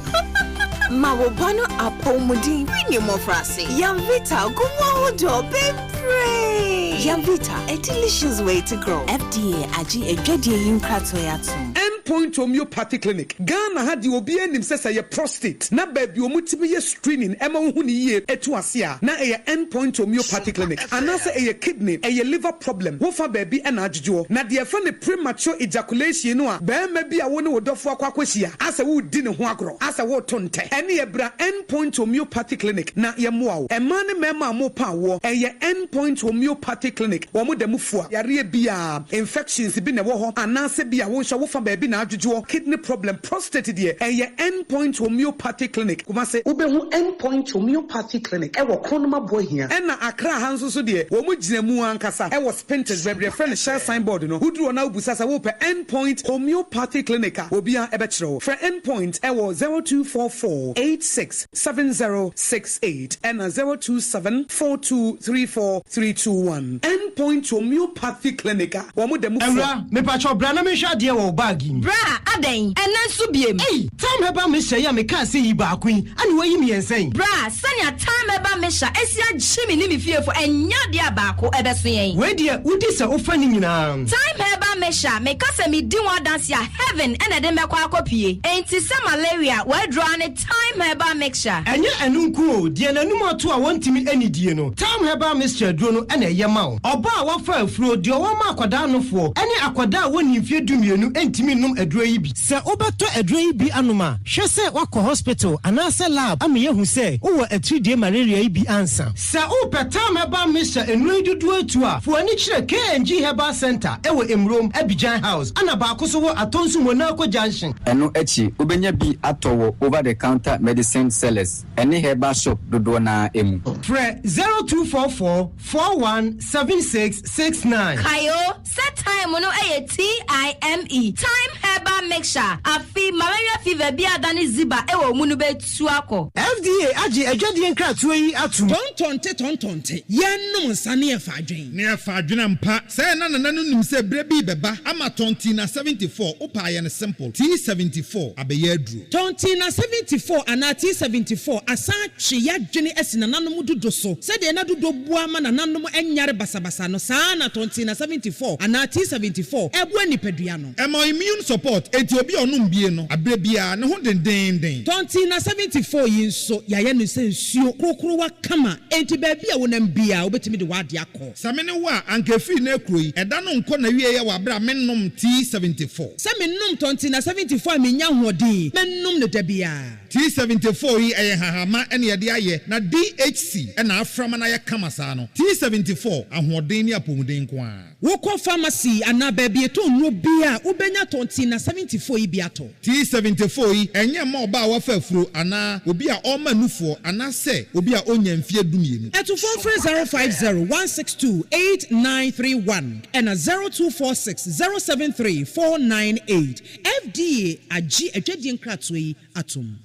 Ma wo ba no apɔwmuden firi ne mmofraase. Yamvita gu mu ahodoɔ bebree! Yamvita, a delicious way to grow. FDA agye adwadie yi nkratoɔ yi atom. End Point Homeopathy Clinic, Ghana ha deɛ obiara nim sɛ sɛ ɛyɛ prostate na baabi a wɔtumi yɛ screening ɛma wohu no yie ɛtu ase a na ɛyɛ End Point Homeopathy Clinic anaasɛ ɛyɛ kidney, ɛyɛ liver problem, wofa baabi ɛna adwodwoɔ. Na deɛ yɛfrɛ no premature ejaculation no a barima bi a wo ne wo dɔfoɔ akɔ akɔhyia asɛ woredi ne ho agorɔ asɛ woreto ntɛ ɛneɛ bra End Point Homeopathy Clinic na yɛmmoa wo. Mmaa ne mmarima a morepa awoɔ ɛyɛ End Point Homeopathy Clinic wɔn da mu fua yareɛ biara. Infections bi na ɛwɔ hɔ anaasɛ bi a wo nso wofa baabi na adwodwoɔ, kidney problem, prostate deɛ ɛyɛ End Point Homeopathy Clinic, Kumasi. Wobɛhu End Point Homeopathy Clinic wɔ Kronum Aboahia. Ɛna Accra ha nso so deɛ wɔn gyina mu ankasa wɔ Spintex baabi a yɛfrɛ no Shell sign board no. Woduru hɔ na wobisa sɛ wopɛ End Point Homeopathy Clinic a, obiara bɛkyerɛ wo. Frɛ End Point wɔ 0244 86 7068 ɛna 027 4234 321. End Point Homeopathy Clinic a wɔn da mu fua. Awura, mepakyɛw bra na menhwɛ adeɛ wɔ wo bag yi mu. Bra, adɛn? Ɛnnɛ nso biem? Ei! Thyme Herbal Mixture yi a mekaa sɛ yi baako yi, ɛna woayi mmiɛnsa yi? Bra, sɛnea Thyme Herbal Mixture asi agye me ne me fiefo, ɛnyɛ adeɛ a baako ɛbɛso yɛn. Wei deɛ, wodi sɛ wofa ne nyinaa. Thyme Herbal Mixture, meka sɛ medi ho adanse a, heaven na ɛde me bɛkɔ akɔpue. Enti sɛ malaria, w'aduro ara ne Thyme Herbal Mixture. Ɛnyɛ ɛno nko o, deɛ n'anum ato a wɔntumi nnidie no, Thyme Herbal Mixture aduro no na ɛyɛ ma wo. Ɔbaa a wafa afuro, deɛ ɔwɔ ma akwadaa nofoɔ, ne akwadaa a wɔnnii mfeɛ dumienu ntumi nnom aduro yi bi. Sɛ wobɛtɔ aduro yi bi anom a, hwɛ sɛ woakɔ hospital anaasɛ lab ama yɛahu sɛ wowɔ atiridie malaria yi bi ansa. Sɛ wopɛ Thyme Herbal Mixture nnuro yi dodoɔ atu a, fa w'ani kyerɛ KNG Herbal Centre wɔ Emrom, Abidjan House, ɛna baako nso wɔ Atonsu Monaco Junction. Ɛno akyi, wobɛnya bi atɔ wɔ over-the-counter medicine sellers ne herbal shop dodoɔ no ara mu. Frɛ 0244 41 76 69. Kae o, sɛ thyme no yɛ TIME, Thyme Herbal Mixture, afe malaria fever bi a adane ziba wɔ wo mu no bɛtu akɔ. FDA agye adwadie nkratoɔ yi atom. Tɔntɔnte tɔntɔnte, yɛnnom nsa ne yɛfa adwen. Ne yɛfa adwen ampa. Sɛɛ na Nana no nim sɛ berɛ bi rebɛba ama Tɔntina 74, wopɛ a yɛ no simple, T74 abɛyɛ aduro. Tɔntina 74 anaa T74 asan atwe y'adwene asi nananom dudo so. Sɛdeɛ na dudo boa ma nananom nyare basabasa no, saa ara na Tɔntina 74 anaa T74 boa nipadua no. Ɛma wo immune support, enti obi a ɔnom bie no, aberɛ biara, ne ho dendeenden. Tɔntina 74 yi nso, yɛayɛ no sɛ nsuo korokorowa kama, enti baabi a wonam biara, wobɛtumi de w'adeɛ akɔ. Sɛ me ne wo a, anka ɛfiri nnɛ rekuro yi, ɛda no nkɔ n'awieɛ wɔ aberɛ a mennom T74. Sɛ menom Tɔntina 74 a mennya ahoɔden, mɛnom no da biara. T74 yi ɛyɛ nhahamma na yɛde ayɛ na DHC na afra ma no ayɛ kama saa no. T74, ahoɔden ne apɔmuden nko ara. Wokɔ pharmacy anaa baabi yɛtɔn nnuro biara a, wobɛnya Tɔntina 74 yi bi atɔ. T74 yi, ɛnyɛ mma ɔbaa a wafa afuro anaa obi a ɔrema nufoɔ anaasɛ obi a ɔnnya mfeɛ dumienu. Atufoɔ mfrɛ 050 162 8931 ɛna 0246 073 498. FDA agye adwadie nkratoɔ yi atom.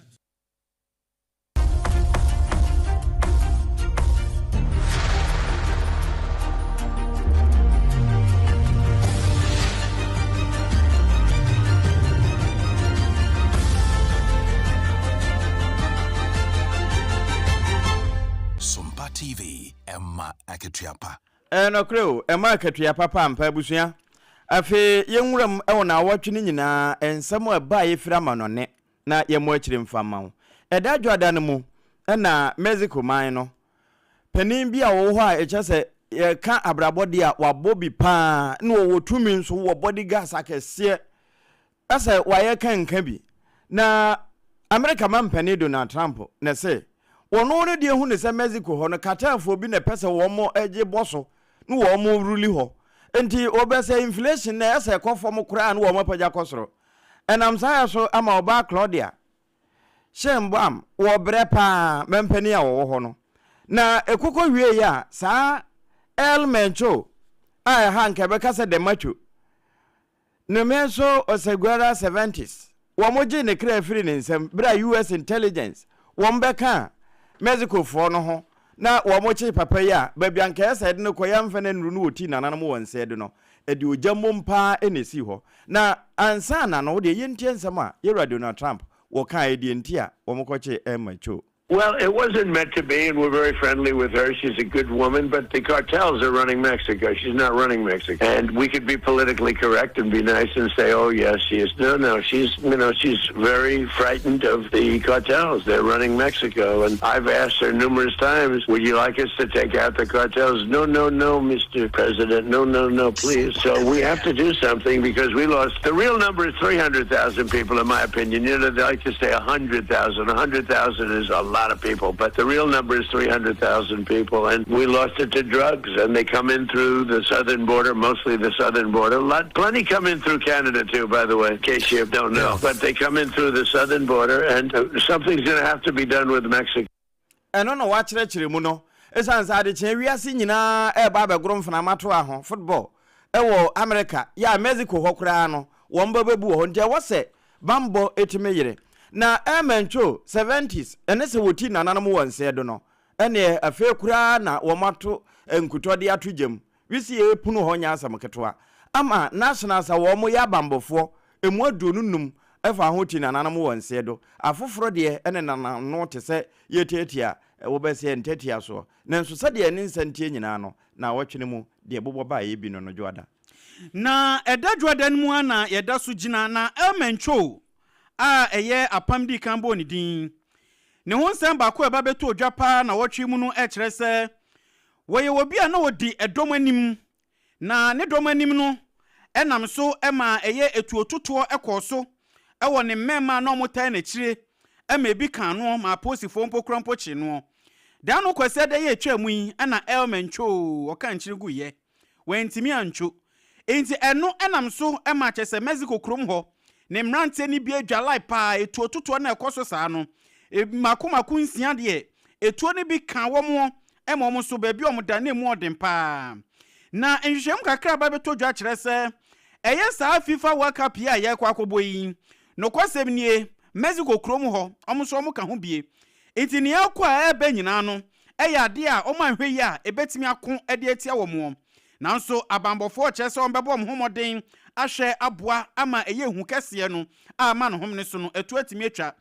akatua pa. Ɛyɛ nɔkorɛ o, ɛma akatua papa ampa abusua. Afei yɛnwura mu wɔ naawɔtwe no nyinaa nsɛm a ɛbaeɛ firi amanɔne na yɛmmɔ akyire mfa mma wo. Ɛda dwoada no mu na Mexico man no panin bi a ɔwɔ hɔ a ɛkyerɛ sɛ yɛka abrabɔ deɛ a wabɔ bi paa na ɔwɔ tumi nso wɔ body gas akɛseɛ Sɛ wayɛ ka nka bi. Na Amerika mampanin Donald Trump na ɛse wɔno no deɛ hu no sɛ Mexico hɔ no cartelfoɔ bi na ɛpɛ sɛ wɔn gye bɔ so na wɔn ruli hɔ. Nti wɔbɛ sɛ inflation na ɛyɛ sɛ ɛkɔ fam koraa na wɔn apagya kɔ soro. Ɛnam saa yɛ so ama ɔbaa Claudia Sheinbaum wɔ brɛ paa mampanin a wɔwɔ hɔ no. Na ɛkokɔ wieeɛ a saa El Mencho a ɛha nka ɛbɛka sɛ The Macho Nemenso Oseguera Cervantes, wɔgyee ne kra firii ne nsam berɛ a US. Intelligence wɔn bɛkaa Mexicofoɔ no ho na wɔkyee papa yi a baabi anka ɛyɛ sɛ yɛde no kɔ yɛamfa no annuru no wɔ tii nananom wɔ nsɛɛ do no, ɛde ogya mmom paa na ɛsii hɔ. Na ansa na no, wodeɛ yɛntie nsɛm a Yɛwura Donald Trump wɔkaaɛ deɛ nti a wɔkɔkyee El Mencho. Well, it wasn't meant to be, and we're very friendly with her. She's a good woman, but the cartels are running Mexico. She's not running Mexico. And we could be politically correct and be nice and say, oh, yes, she is. No, no, she's, you know, she's very frightened of the cartels. They're running Mexico. And I've asked her numerous times, would you like us to take out the cartels? No, no, no, Mr. President. No, no, no, please. So we have to do something because we lost. The real number is 300,000 people, in my opinion. You know, they like to say 100,000. 100,000 is a lot of people, but the real number is 300,000 people, and we lost it to drugs, and they come in through the southern border, mostly the southern border. Lot, plenty come in through Canada, too, by the way, in case you don't know. But they come in through the southern border, and uh, something's going to have to be done with Mexico. Ɛno na wɔakyerɛkyerɛ mu no, esiane sɛ adekyee wiase nyinaa reba abɛgoro mfenama toa ho, football, wɔ Amerika, yɛ a Mexico hɔ koraa no, wɔn ba bɛbu wɔ hɔ nti ɛwɔ sɛ bammɔ tumi yere. Na El Mencho, Cervantes, ne sɛ wɔti nananom wɔ nsɛɛ do no, ɛneɛ afei koraa na wɔato nkutɔ de ato gya mu. Wisie repunu hɔ nyɛ asɛm ketewa. Ama Nationals a wɔn yɛ abanbɔfoɔ, ɛmu 25 fa ho ti nananom wɔ nseɛ do. Afoforɔ deɛ ne nanano te sɛ yɛtiatia wobɛseɛ ntatia soɔ. Nanso sɛdeɛ ne nsa nteɛ nyinaa no, naawɔtwe no mu deɛ bobɔ baeɛ bi no no dwoada. Na ɛda dwoada no mu ara na yɛda so gyina na Elmer Ntwoo a ɛyɛ apam dii kan bɔɔ ne din. Ne ho nsɛm baako a ɛba bɛtɔɔ dwa paa nawɔtwe yi mu no kyerɛ sɛ Wɔyɛ obi a na ɔdi dɔm anim, na ne dɔm anim no nam so ma ɛyɛ atuototoɔ kɔɔ so wɔ ne mmarima a na wɔtaa n'akyire ma ebi kaa noɔ ma apolisifoɔ mpo kora mpo kyee noɔ. Da no Kwasiada yi a ɛtwaa mu yi na Elmer ntwoo ɔkaa nkyene guiɛ. Wantumi antwo. Enti ɛno nam so ma kyerɛ sɛ Mexico kurom hɔ, ne mmeranteɛ no bi adwalae paa, etuototoɔ no a ɛkɔ so saa no, mmaako mmaako nsia deɛ, etuo no bi kaa wɔn ma wɔn nso baabi a wɔda no emu ɔden paa. Na nhwehwɛmu kakra a aba bɛtɔ dwa kyerɛ sɛ, ɛyɛ saa FIFA World Cup yi a yɛrekɔ akɔbɔ yi, nokwasɛm nie, Mexico kurom hɔ, wɔn nso wɔka ho bie. Enti nea ɛrekɔ a ɛreba nyinaa no yɛ adeɛ a wɔanhwɛ yie a ɛbɛtumi ako de atia wɔn. Nanso abanbɔfoɔ kyerɛ sɛ wɔbɛbɔ wɔn ho mmɔden ahwɛ aboa ama ɛyɛ ehu kɛseɛ no a ama no homene so no atu atumi atwa.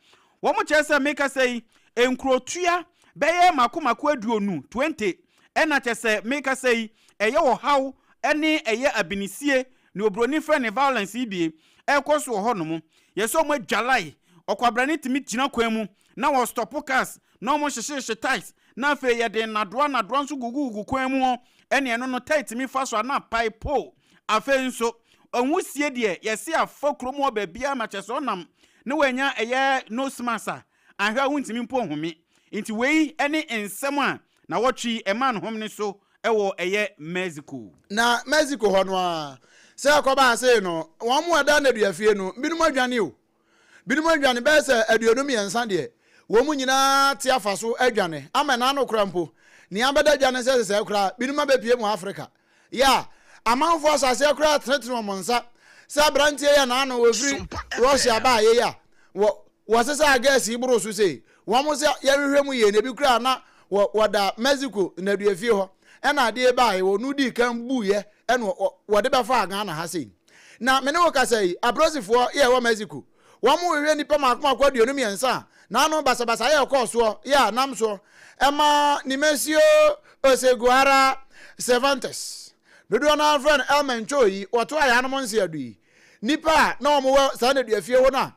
Wɔn kyerɛ sɛ mekasa yi, nkurotua bɛyɛ mako mako aduonu, 20, ɛna kyɛ sɛ mekasa yi, ɛyɛ ɔhaw ne ɛyɛ abinisie, nea obroni frɛ no violence yi bie, ɛrekɔ so wɔ hɔ nom. Yɛ sɛ wɔn adwalae, ɔkwabrane tumi gyina kwan mu na wɔ stɔpo cars na wɔn hyehyehye tiles na afei yɛde nnadoa nnadoa nso gugugugu kwan mu hɔ ɛne ɛno no tae tumi fa so a na apae poo. Afei nso nwusie deɛ yɛse afa kurom hɔ baabiara ma kyerɛ sɛ ɔnam na wanya ɛyɛ nose mask a anhwɛ a wontumi mpo nhome. Nti wei ne nsɛm a nawɔtwe yi ɛmaa no homene so wɔ ɛyɛ Mexico. Na Mexico hɔ no ara, sɛ ɛkɔbaa sei no, wɔn a ɛda nneduafie no, binom adwane o. Binom adwane bɛyɛ sɛ 23 deɛ, wɔn nyinaa te afa so adwane ama ɛna ano koraa mpo. Nea abɛda dwa ne sɛ sesɛɛ koraa binom abɛpue mu Afrika. Yɛ a, amanfoɔ ahyɛaseɛ koraa tenetene wɔn nsa sɛ aberanteɛ yi a n'ano ɔfiri Russia baeɛ yi a wɔ wɔsesaa gas yi boroo so sei. Wɔn sɛ yɛnhwehwɛ mu yie na ebi koraa na wɔ wɔda Mexico nnaduafie hɔ ɛna adeɛ baeɛ wɔn dii kan buiɛ ɛna wɔde bɛfaa Ghana ha sei. Na me ne wo kasa yi, apolisifoɔ yɛ ɛwɔ Mexico, wɔn rehwehwɛ nnipa mmaako mmaako 23 a n'ano basabasayɛ a ɛkɔɔ soɔ yɛ a nam soɔ ɛma Nemesio Oseguera Cervantes, dodoɔ no ara frɛ no El Mencho yi, wɔto ayanom nseado yi. Nnipa a na wɔwɔ saa nneduafie hɔ no a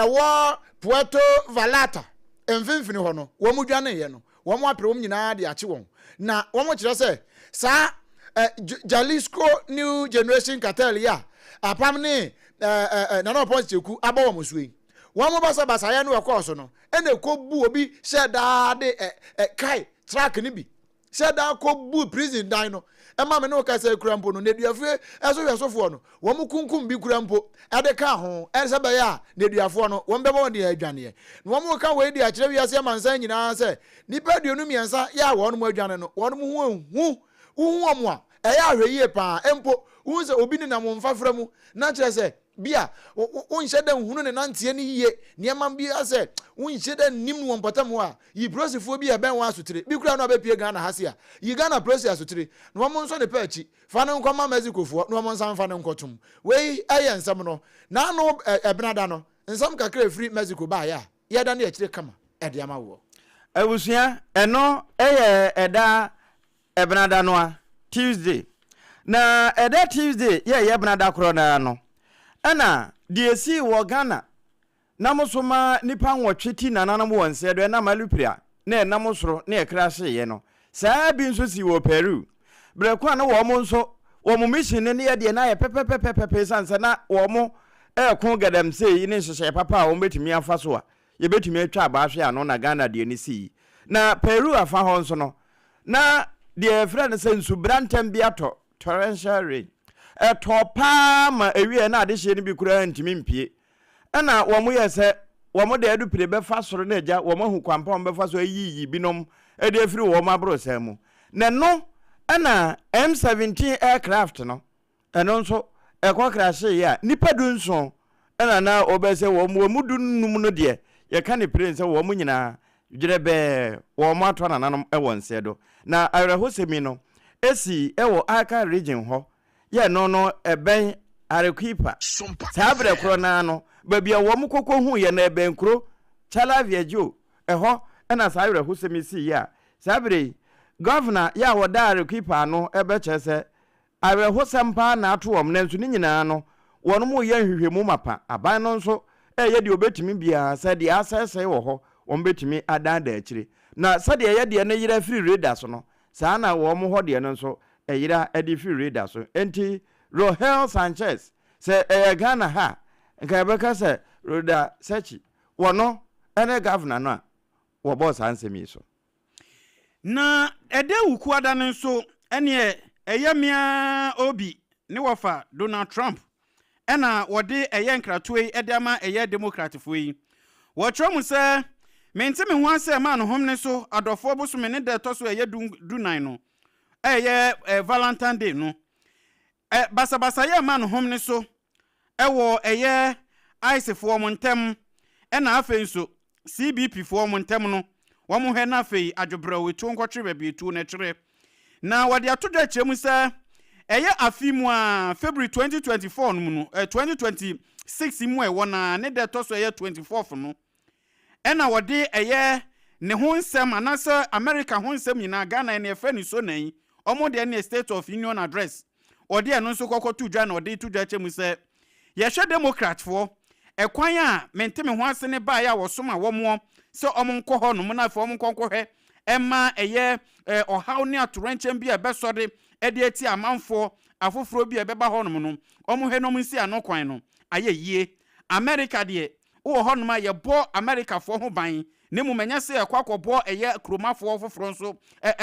ɛwɔ Puerto Vallarta mfimfini hɔ no, wɔdwaneeɛ no, wɔapere wɔn nyinaa de akye wɔn. Na wɔkyerɛ sɛ saa eh, Jalisco New Generation Cartel yi a apam ne eh, eh, Nana Ɔpɔn Kyeku abɔ wɔn so yi, wɔn basabasayɛ no ɛkɔɔ so no, ɛna ɛkɔbu obi hyɛ daa de eh, eh, kae truck no bi Sɛ daa kɔ bu prison dan no ɛma me ne wo kasa kura mpo no nneduafoɔ ɛso hwɛsofoɔ no wɔn kunkum bi kura mpo ɛde ka ho ɛsɛ bɛyɛ a nneduafoɔ no wɔn bɛbɔ wɔn deɛ adwaneɛ na wɔn reka wei de akyerɛ wiase amansan nyinaa sɛ nnipa 23 yɛ a wɔn adwane no wɔn ho ehu wohu wɔn a ɛyɛ ahwɛ yie paa mpo wohu sɛ obi nenam wɔn mfafra mu na kyerɛ sɛ Bi a wonhyɛ da nhunu ne nanteɛ no yiye, nneɛma bi a sɛ wonhyɛ da nnim no wɔ mpɔtam hɔ a, yi polisifoɔ bi a ɛbɛn wɔn asotire. Bi koraa no abɛpue Ghana ha se a, yi Ghana polisi asotire na wɔn nsɔ ne pɛ akyi, fa no nkɔma Mexicofoɔ na wɔn nsan mfa no nkɔtom. Wei yɛ nsɛm no. N'ano Ɛbenada no, nsɛm kakra a ɛfiri Mexico baeɛ a yɛredane akyire kama de ama woɔ. Abusua, ɛno yɛ ɛda Ɛbenada no a, Tuesday. Na ɛda Tuesday yɛ ɛyɛ Benada korɔ no ara no, ɛna deɛ ɛsii wɔ Ghana na mo so ma nnipa nwɔtwe ti nananom wɔ nsɛɛ do ɛnam alupre a na ɛnam soro na ɛkra hyeeɛ no, saa bi nso sii wɔ Peru. Berɛ ko a na wɔn nso wɔn mission no ne yɛ deɛ na ayɛ pɛpɛpɛpɛpɛ ɛsiane sɛ na wɔn ɛreko galamsey ne nhyehyɛeɛ papa a wɔn bɛtumi afa so a yɛbɛtumi atwa abaa hwe ano na Ghana deɛ no sii. Na Peru afa hɔ nso no, na deɛ yɛfrɛ no sɛ nsubrantɛm bi atɔ, torrential rain. Ɛtɔɔ paa ma ɛwieɛ na adehyeɛ no bi koraa ntumi mpue. Ɛna wɔn yɛɛ sɛ wɔn de adupire bɛfa soro na agya wɔn ahu kwan pa wɔn bɛfa so ayiyi binom de afiri wɔn aborosan mu. Na ɛno ɛna M17 aircraft no Ɛno nso, ɛkɔ krahyeeɛ a, nnipa dunson na na wɔbɛyɛ sɛ wɔn, wɔn mu dunnum no deɛ, yɛka no piren sɛ wɔn nyinaa, dwerɛbɛɛ, wɔn atɔ nananom wɔ nsɛ do. Na awerɛhosɛm yi no sii wɔ Ica Region hɔ, yɛ ɛno no ɛbɛn Arequipa. Saa berɛ korɔ no ara no, baabi a wɔn kɔkɔhuiɛ no ɛbɛn kuro Chalaviajo, ɛhɔ na saa awerɛhosɛm yi siiɛ a saa berɛ yi, Gɔvena yɛ a ɔda Arequipa ano bɛkyerɛ sɛ Awerɛhosɛm paa na ato wɔn, nanso ne nyinaa no, wɔreyɛ nhwehwɛmu mapa. Aban no nso reyɛ deɛ wɔbɛtumi biara sɛ deɛ asɛesɛe wɔ hɔ, wɔbɛtumi adaadaa akyire. Na sɛdeɛ ɛyɛ deɛ no yera firi radar so no, saa na wɔn hɔ deɛ no nso yera de firi radar so. Enti Rohel Sanchez, sɛ ɛyɛ Ghana ha a, nka yɛbɛka sɛ Rhoda Sechi, wɔno ne governor no a wɔbɔɔ saa nsɛm yi so. Na ɛda Wukuada no nso, ɛneɛ ɛyɛ me ara Obi ne wɔfa Donald Trump ɛna wɔde ɛyɛ nkratoɔ yi de ama ɛyɛ Democratfoɔ yi. Wɔkyerɛ mu sɛ, Mente me ho ase ɛmaa no homene so adɔfoɔ bosome ne da ɛtɔ so ɛyɛ du dunan no, ɛyɛ Valentine Day no. Ɛ basabasayɛ ɛmaa no homene so wɔ ɛyɛ ice foɔ wɔn ntɛm ɛna afei nso CBP foɔ wɔn ntɛm no wɔn hwɛ na afei adwobrɛw etuo nkɔtwere baabi etuo no ɛtwere na wɔde ato dwa akyerɛ mu sɛ ɛyɛ afe mu a February 2024 no mu no 2026 mu a ɛwɔ na ne da ɛtɔ so ɛyɛ 24th no Ɛna wɔde ɛyɛ ne ho nsɛm anaasɛ America ho nsɛm nyinaa, Ghana ɛne ɛfrɛ no SONA yi, wɔn deɛ ɛne State of Union Address, wɔde ɛno nso kɔkɔ to dwa na wɔde to dwa kyɛ mu sɛ yɛhwɛ Democrat foɔ, ɛkwan a mente me ho ase ne baeɛ a wɔsoma wɔn sɛ wɔn nkɔ hɔ nom na afei wɔn nkɔ nkɔhwɛ ɛma ɛyɛ ɔhaw ne atorenkyɛm bi a ɛbɛsɔre ɛde atia amanfoɔ afoforɔ bi a ɛbɛba hɔ nom no, wɔn hwɛ na wɔn nsi ano kwan no ayɛ yie. America deɛ Wowɔ hɔnom a, yɛbɔ Amerikafoɔ ho ban, na mmom ɛnyɛ sɛ yɛkɔ akɔbɔ ɛyɛ kuromafoɔ foforɔ nso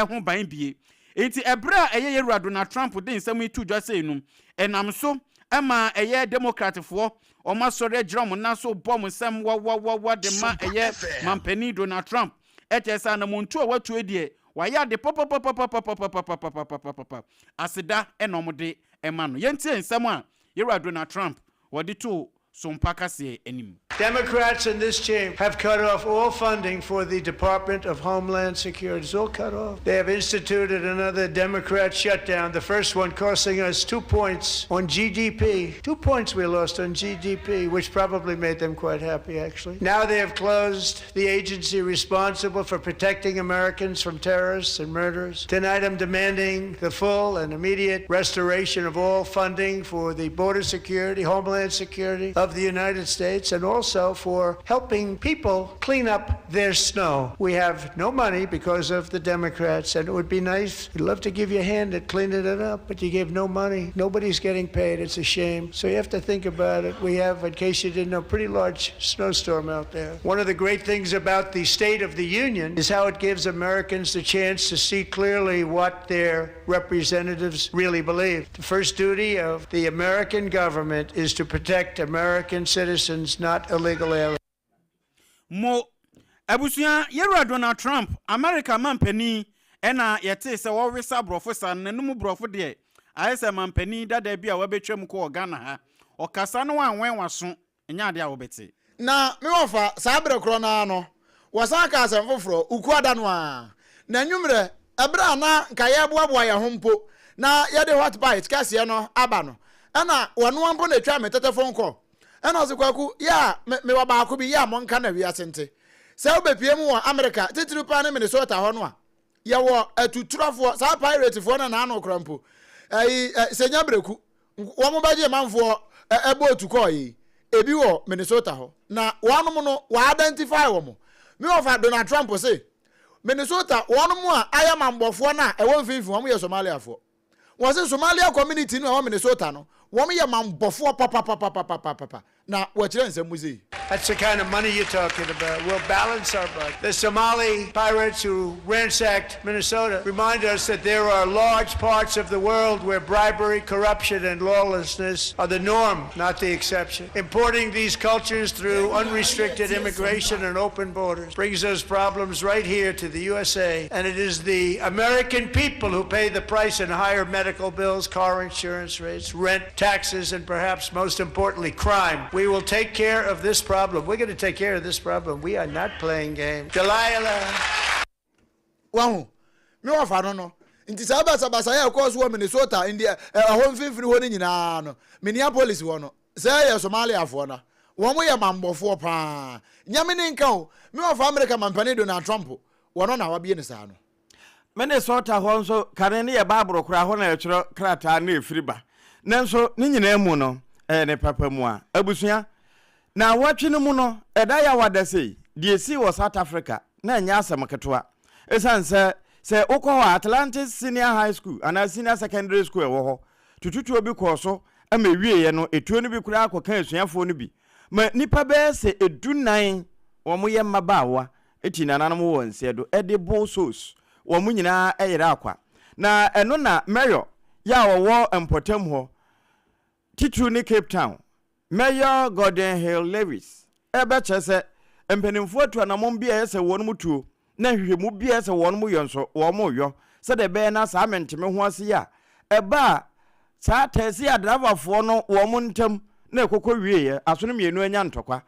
ho ban bie. Enti ɛberɛ a ɛyɛ Yɛwura Donald Trump de nsɛm yi too dwa sei no, ɛnam so ma ɛyɛ Democratfoɔ wɔn asɔre agyina wɔn nan so bɔ wɔn nsam wawawawa de ma ɛyɛ Mampanin Donald Trump. Ɛkyerɛ sɛ anamontuo a watuo yi deɛ, wayɛ ade papapapapapapapapapapapapa. Aseda na wɔde ma no. Yɛntie nsɛm a Yɛwura Donald Trump wɔde too so mpa kaseɛ anim. Democrats in this chamber have cut off all funding for the Department of Homeland Security. It's all cut off. They have instituted another Democrat shutdown, the first one costing us two points on GDP. Two points we lost on GDP, which probably made them quite happy, actually. Now they have closed the agency responsible for protecting Americans from terrorists and murderers. Tonight I'm demanding the full and immediate restoration of all funding for the border security, homeland security of the United States, and also for helping people clean up their snow. We have no money because of the Democrats, and it would be nice. We'd love to give you a hand at cleaning it up, but you gave no money. Nobody's getting paid. It's a shame. So you have to think about it. We have, in case you didn't know, pretty large snowstorm out there. One of the great things about the State of the Union is how it gives Americans the chance to see clearly what their representatives really believe. The first duty of the American government is to protect American citizens, not illegal aliens. Mo abusua, Yɛwura Donald Trump, America mampanin ɛna yɛtee sɛ wɔwesa borɔfo saa no, n'anum borɔfo deɛ ayɛ sɛ mampanin dada bi a wabɛtwam kɔɔ Ghana ha. Ɔkasa no wanwɛn w'aso, ɛnyɛ adeɛ a wobɛte. Na me wɔfa, saa berɛ korɔ no ara no, wɔsan kaa asɛm foforɔ, Ukuada no ara, n'anwummerɛ, ɛberɛ a na nka yɛreboaboa yɛn ho mpo na yɛde hot bite kɛseɛ no aba no, ɛna wɔnoa mpo na ɛtwaa me tetefon kɔ. Ɛna ɔse, Kwaku, yɛ a, me, mewɔ baako bi, yɛ a monka na wiase nte. Sɛ wobɛpue mu wɔ Amerika, titiriw paa ne Minnesota hɔ no a, yɛwɔ atuturafoɔ, saa piratefoɔ no na ano kora mpo, ɛyi, ɛ, sɛ nya bereku, wɔn bɛgye manfoɔ ɛ, boat kɔɔ yi, ebi wɔ Minnesota hɔ, na wɔnom no, wɔ identify wɔn. Me wɔfa Donald Trump se, Minnesota, wɔnom a ayɛ manbɔfoɔ no a ɛwɔ mfimfini, wɔn yɛ Somaliafoɔ. Wɔse Somalia community no a ɛwɔ Minnesota no, wɔn yɛ manbɔfoɔ papapapapapapa. Na wɔkyerɛ nsɛm mu sei. That's the kind of money you're talking about. We'll balance our budget. The Somali pirates who ransacked Minnesota remind us that there are large parts of the world where bribery, corruption, and lawlessness are the norm, not the exception. Importing these cultures through unrestricted immigration and open borders brings those problems right here to the USA, and it is the American people who pay the price in higher medical bills, car insurance rates, rent, taxes, and perhaps most importantly, crime. We will take care of this problem. We're going to take care of this problem. We are not playing games. Delilah. Wahu? Me wɔfa no no. Nti saa basabasa yɛ ɛkɔɔ so wɔ Minnesota, ndi ɛhɔ mfimfini hɔ no nyinaa no, Minneapolis hɔ no, sɛ ɛyɛ Somaliafoɔ no, wɔn yɛ mammɔfoɔ paa. Nyame ne nka o, me wɔfa Amerika mampanin Donald Trump, wɔno na wabie no saa no. Minnesota hɔ nso, kane no yɛ Bible koraa, hɔ na yɛtwerɛ krataa na ɛfiri ba. Nanso ne nyinaa mu no, ɛyɛ ne papa mu a. Abusua, naawɔtwe no mu no, ɛda Yawa da sei, deɛ ɛsii wɔ South Africa, na ɛnyɛ asɛm ketewa. Ɛsiane sɛ, sɛ wokɔ hɔ a, Atlantis Senior High School anaa Senior Secondary School ɛwɔ hɔ, tututuo bi kɔɔ so ma ɛwieeɛ no, etuo no bi koraa kɔkaa asuafoɔ no bi ma nnipa bɛyɛ sɛ edunan, wɔyɛ mmabaawa, Eti nananom wɔ nseɛ do de bo sos wɔn nyinaa yera akwa. Na ɛno na Mayor yɛ a ɔwɔ mpɔtam hɔ titiriw ne Cape Town, Mayor Gordon Hill Lewis rebɛkyerɛ sɛ mpanimfoɔ atu anamɔn bi a ɛyɛ sɛ wɔn tuo na nhwehwɛmu bi a ɛyɛ sɛ wɔn yɔ nso wɔn yɔ sɛdeɛ ɛbɛyɛ na saa mente-me-ho-ase yi a ɛbaa saa tɛɛse adraivafoɔ no wɔn ntam na ɛkɔkɔ wieɛ asono mmienu anya ntɔkwa.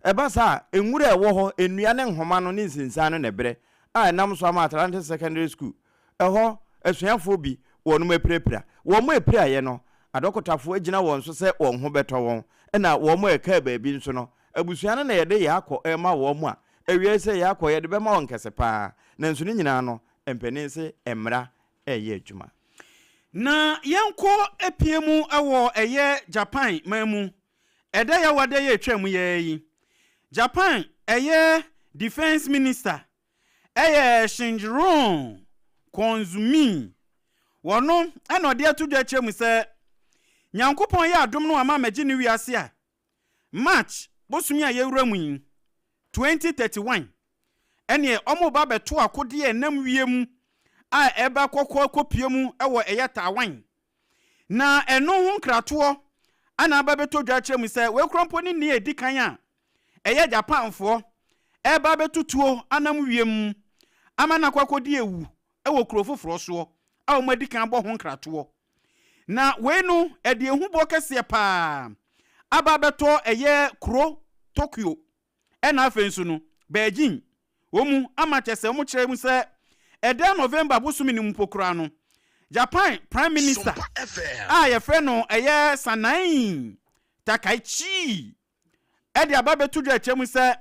Ɛba saa a, nwura a ɛwɔ hɔ, nnua ne nhoma no ne nsensan no na ɛbrɛ a ɛnam so ama Atlantic Secondary School ɛhɔ asuafoɔ bi wɔnom apirapira. Wɔn a ɛpiraeɛ no, adɔkotafoɔ agyina wɔn so sɛ wɔn ho bɛtɔ wɔn, ɛna wɔn a ɛkaa baabi nso no, abusua no na yɛde yɛn akɔ rema wɔn a awiei sɛ yɛn akɔ yɛde bɛma wɔn kɛse pa ara. Nanso ne nyinaa no, mpanin se mmara reyɛ adwuma. Na yɛnkɔ apue mu wɔ ɛyɛ Japan man mu. Ɛda Yawada yi a ɛtwaam yi ara yi, Japan ɛyɛ Defence Minister ɛyɛ Shinjiro Koizumi. Wɔno ɛna ɔde ato dwa akyerɛ mu sɛ Nyankopɔn yɛ adom no ama mɛgye ne wiase a March bosome a yɛwura mu yi 2031 ɛneɛ ɔmo ba bɛto akodeɛ ɛnam wiem a ɛba kɔkɔ akɔpue mu ɛwɔ ɛyɛ Taiwan. Na ɛno ho nkratoɔ na aba abɛtɔ dwa akyerɛ mu sɛ wei koraa mpo ne nea ɛdi kan a ɛyɛ Japanfoɔ reba abɛto tuo anam wiem ama no akɔ akɔdi awu wɔ kuro foforɔ soɔ a wɔadi kan abɔ ho nkratoɔ. Na wei no ɛde ehubɔ kɛseɛ paa aba abɛtɔ ɛyɛ kuro. Tokyo ɛna afei nso no Beijing wɔ mu ama kyɛ sɛ wɔkyerɛ mu sɛ ɛda November bosome no mu mpo koraa no Japan Prime Minister a yɛfrɛ no ɛyɛ Sanae Takaichi de aba abɛto dwa akyerɛ mu sɛ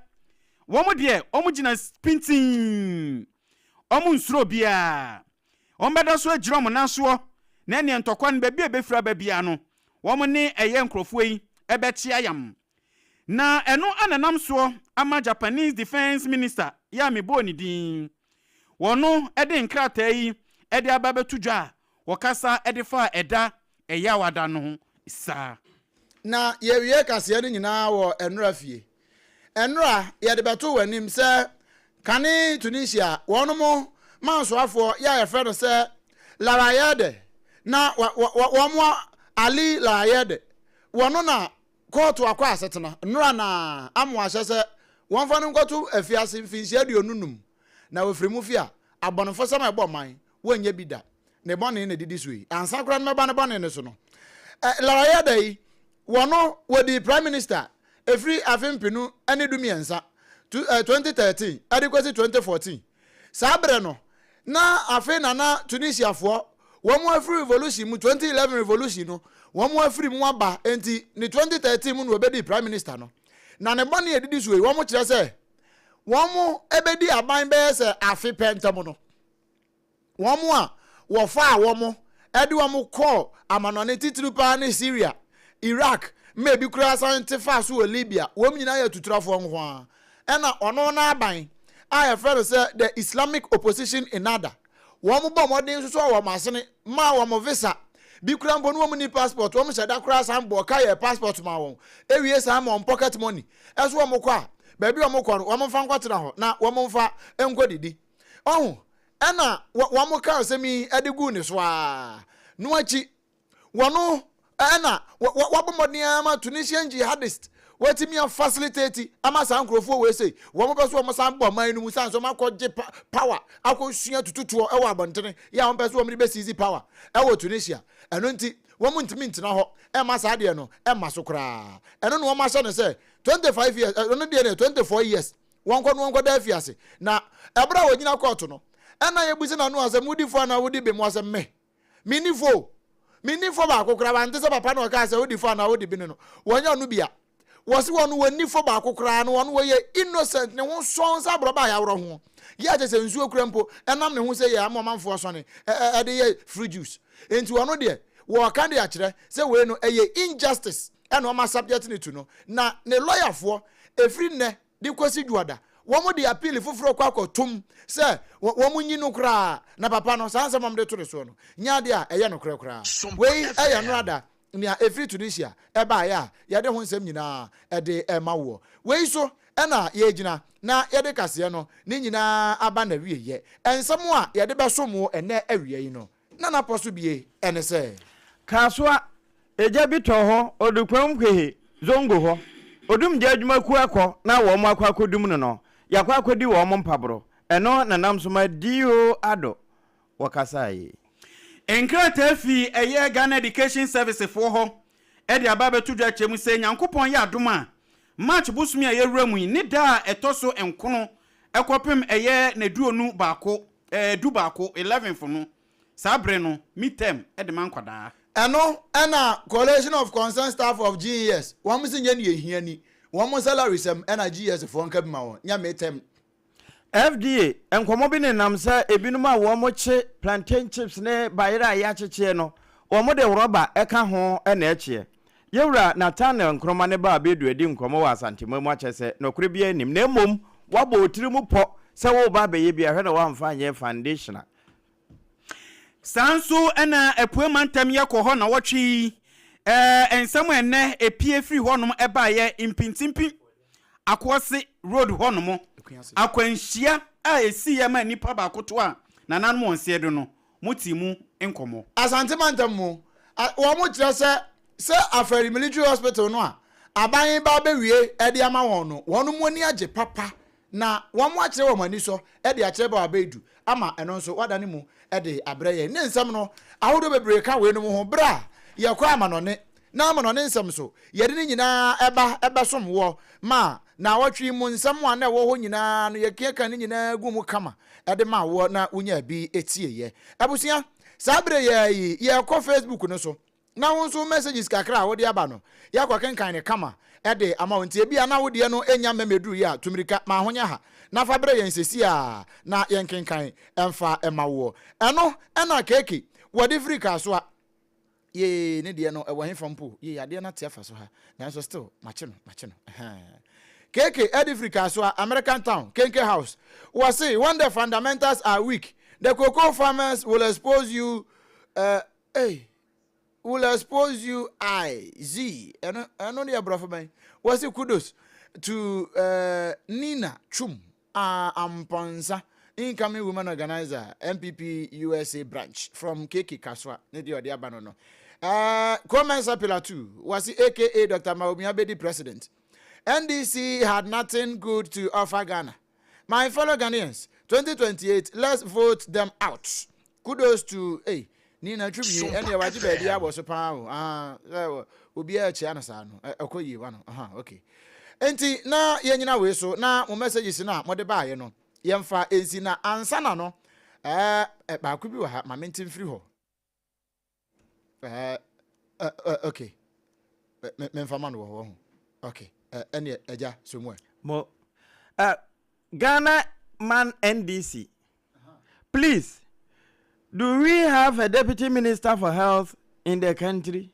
wɔn deɛ wɔgyina pintinn, wɔn nsuro obiara, wɔbɛda so agyina wɔn nan soɔ, na ɛneɛ ntɔkwa no baabi a ɛbɛfiri aba biara no, wɔn ne ɛyɛ nkurɔfoɔ yi bɛkye ayam. Na ɛno na ɛnam soɔ ama Japanese Defence Minister yi a mebɔɔ ne din, wɔno de nkrataa yi de aba abɛto dwa a wɔkasa de faa ɛda ɛyaw ada no ho saa. Na yɛwie kaseɛ no nyinaa wɔ Nnora fie. Nnora, yɛde bɛto w'anim sɛ kane Tunisia wɔnom mansoafoɔ yɛ a yɛfrɛ no sɛ Larayedh na wɔn Ali Larayedh wɔno na kɔɔto akɔ asetena nnora na amoa ahyɛ sɛ wɔmfa no nkɔto afiase mfinhyia 25 na wɔfiri mu fi a abɔnefosɛm a ɛbɔ man wɔnyɛ bi da. Ne bɔne na ɛdidi so yi. Ansa koraa no mɛba ne bɔne no so no. Larayeda yi, wɔno wɔdii Prime Minister ɛfiri afe mpenu ne du-mmiɛnsa, 2013, ɛde kɔsi 2014. Saa berɛ no, na afe na na Tunisiafoɔ wɔn afiri revolution mu, 2011 revolution no, wɔn afiri mu aba, enti ne 2013 mu na wɔbɛdii Prime Minister no. Na ne bɔne a ɛdidi so yi, wɔn kyerɛ sɛ wɔn bɛdi aban bɛyɛ sɛ afe pɛ ntam no, Wɔn a wɔfaa wɔn de wɔn kɔɔ amanɔne titiriw paa ne Syria, Iraq, ma ebi koraa san te faa so wɔ Libya, wɔn nyinaa yɛ atuturafoɔ nko ara. Ɛna ɔno n'aban a yɛfrɛ no sɛ the Islamic Opposition Ennahda, wɔn bɔ mmɔden sosɔɔ wɔn asene maa wɔn visa, bi koraa mpo no wɔn nni passport, wɔn hyɛ da koraa san bɔɔ ka yɛɛ passport maa wɔn, ewie san ma wɔn pocket money, ɛso wɔn kɔ a, baabi a wɔn kɔ no wɔn mfa nkɔtena hɔ na wɔn mfa nkɔdidi. Ɔho, ɛna wɔn ka asɛm yi de guu ne so ara. No akyi, wɔn ɛna wɔabɔ mmɔden ara ma Tunisian jihadist wɔatumi afacilitate ama saa nkurɔfoɔ wei sei wɔn pɛ so wɔn san bɔ ɔman no mu san so wɔn akɔgye power akɔsua tututoɔ ɛwɔ abɔntene yɛ a wɔn pɛ so wɔn de bɛ seize power ɛwɔ Tunisia. Ɛno nti wɔn ntumi ntena hɔ ɛma saa deɛ no ɛma so koraa. Ɛno na wɔn ahyɛ no sɛ 25 years, ɛno deɛ no 24 years Wɔnkɔ no wɔnkɔda afiase. Na ɛberɛ a wɔgyina kɔɔto no, ɛna yɛbisa n'ano asɛm, wodi fɔ anaa wodi bem? Ɔsɛ, me, menni fɔ o. Menni fɔ baako koraa. Wante sɛ papa no ɔkaa sɛ wodi fɔ anaa wodi bene no, wɔnyɛ ɔno bia. Wɔse wɔn wɔnni fɔ baako koraa no, wɔn wɔyɛ innocent, ne ho sɔn sɛ aborɔba a yɛaworɔ ho. Yɛ a kyerɛ sɛ nsuo kura mpo ɛnam ne ho sɛ yɛ ama ɔmanfoɔ sɔne ɛde yɛ fruit juice. Enti wɔn deɛ, wɔka de akyerɛ sɛ wei no ɛyɛ injustice ɛna wɔn asubject no to no. Na ne lɔyafoɔ, ɛfiri nnɛ de kɔsi Dwoada, wɔde appeal foforɔ kɔ akɔtom sɛ wɔnyi no koraa, na papa no, saa nsɛm a wɔde to ne soɔ no, nyɛ adeɛ a ɛyɛ nokorɛ koraa. Wei yɛ nnora nea ɛfiri Tunisia baeɛ a yɛde ho nsɛm nyinaa de rema woɔ. Wei so na yɛregyina na yɛde kaseɛ no ne nyinaa aba n'awieeɛ. Nsɛm a yɛde bɛsom wo ɛnnɛ awia yi no, na n'apɔ so bie ne sɛ. Kasoa, Egya bi tɔɔ hɔ Odukwam Hwehe, Zongo hɔ. Odumgya adwumakuo akɔ na wɔn akɔ akɔdum no no, yɛakɔ akɔdi wɔn mpaboro. Ɛno na nam so ma DO Addo wɔkasaa yi. Nkrataa fii ɛyɛ Ghana Education Service foɔ hɔ de aba abɛto dwa kyerɛ mu sɛ Nyankopɔn yɛ adom a, March bosome a yɛwura mu yi ne da a ɛtɔ so nkono kɔpem ɛyɛ n'aduonu baako, ɛɛ dubaako, eleventh no, Saa bere no, mid term de ma nkwadaa. Ɛno na Coalition of Concerned Staff of GES wɔn se nyɛ nea ehia ni, wɔn salary sɛm na GES foɔ nka bi ma wɔn, nyɛ mid term. FDA, Nkɔmmɔ bi nenam sɛ ebinom a wɔkye plantain chips ne bayerɛ a yɛakyekyeɛ no, wɔde rɔba ka ho na ɛkyeɛ. Yɛwura Nathaniel Nkrumah ne Baa Bedu adi nkɔmmɔ wɔ Asanteman mu akyerɛ sɛ nɔkorɛ biara nnim na mmom woabɔ wo tiri mu pɔ sɛ woreba abɛyɛ bi a hwɛ na woamfa anyɛ foundation a Saa nso na Apue mantam yɛkɔ hɔ nnawɔtwe yi, nsɛm a ɛnnɛ ɛpue firi hɔnom baeɛ Mpintimpi, Akoase Road hɔnom, akwanhyia a ɛsiiɛ ma nnipa baako to a nananom wɔn seɛ do no, motee mu nkɔmmɔ. Asante mantam mu, wɔn kyerɛ sɛ sɛ Afari Military Hospital no a aban ba abɛwie de ama wɔn no, wɔn ani agye papa Na wɔakyerɛ wɔn anisɔ de akyerɛ Bawa Baidu ama ɛno nso wɔadane mu de abrɛ yɛn. Ne nsɛm no ahodoɔ bebree ka weinom ho berɛ a yɛkɔ amanɔne. Na amanɔne nsɛm nso, yɛde ne nyinaa ba bɛsom woɔ ma naawɔtwe yi mu nsɛm a na ɛwɔ hɔ nyinaa no, yɛkeka ne nyinaa gu mu kama de ma woɔ na wonya bi tieeɛ. Abusua, saa berɛ yi ara yi, yɛrekɔ Facebook no so na wo nso wo messages kakra a wode aba no, yɛakɔkenkan no kama de ama wo. Nti ebia na wo deɛ no nnya mmɛmɛduru yi a, tu mmirika ma ahonya ha na fa brɛ yɛn seesei ara na yɛnkenkan mfa mma woɔ. Ɛno na Keeki wɔde firi Kasoa. Yee ne deɛ no ɛwɔ hefa mpo yee adeɛ no ate afa so ha nanso still makye no makye no ɛhɛn. KK ɛde firi Kasoa American Town Kenke House wɔse when the fundamentals are weak the cocoa farmers will expose you uh, hey, will expose you I Z ɛno ɛno deɛ borɔfo bɛn wɔse kudos to uh, Nina Chum Ah Amponsah, incoming woman organizer, NPP USA branch from KK Kasoa, ne deɛ ɔde aba no no. Uh, Komensa Pillar 2, wasi aka Dr. Maumia Bedi president. NDC had nothing good to offer Ghana. My fellow Ghanaians, 2028, let's vote them out. Kudos to, hey, Nina Twum yi, ɛnneɛ wagye baabi abɔ so paa o. Ah, obiara kyia no saa no, ɛkɔ yie wa no. Aha, okay. Enti na yɛnyina wei so na mo messages no a mode baeɛ no, yɛmfa nsi na ansa na no, ɛɛ, baako bi wɔ ha, ma mente mfiri hɔ. Ɛɛ, ɛ, okay. Memfa ma no wɔ hɔ, ho. Okay, ɛneɛ agya, so mu ɛ. Mo, uh, Ghana man NDC, please, do we have a deputy minister for health in the country?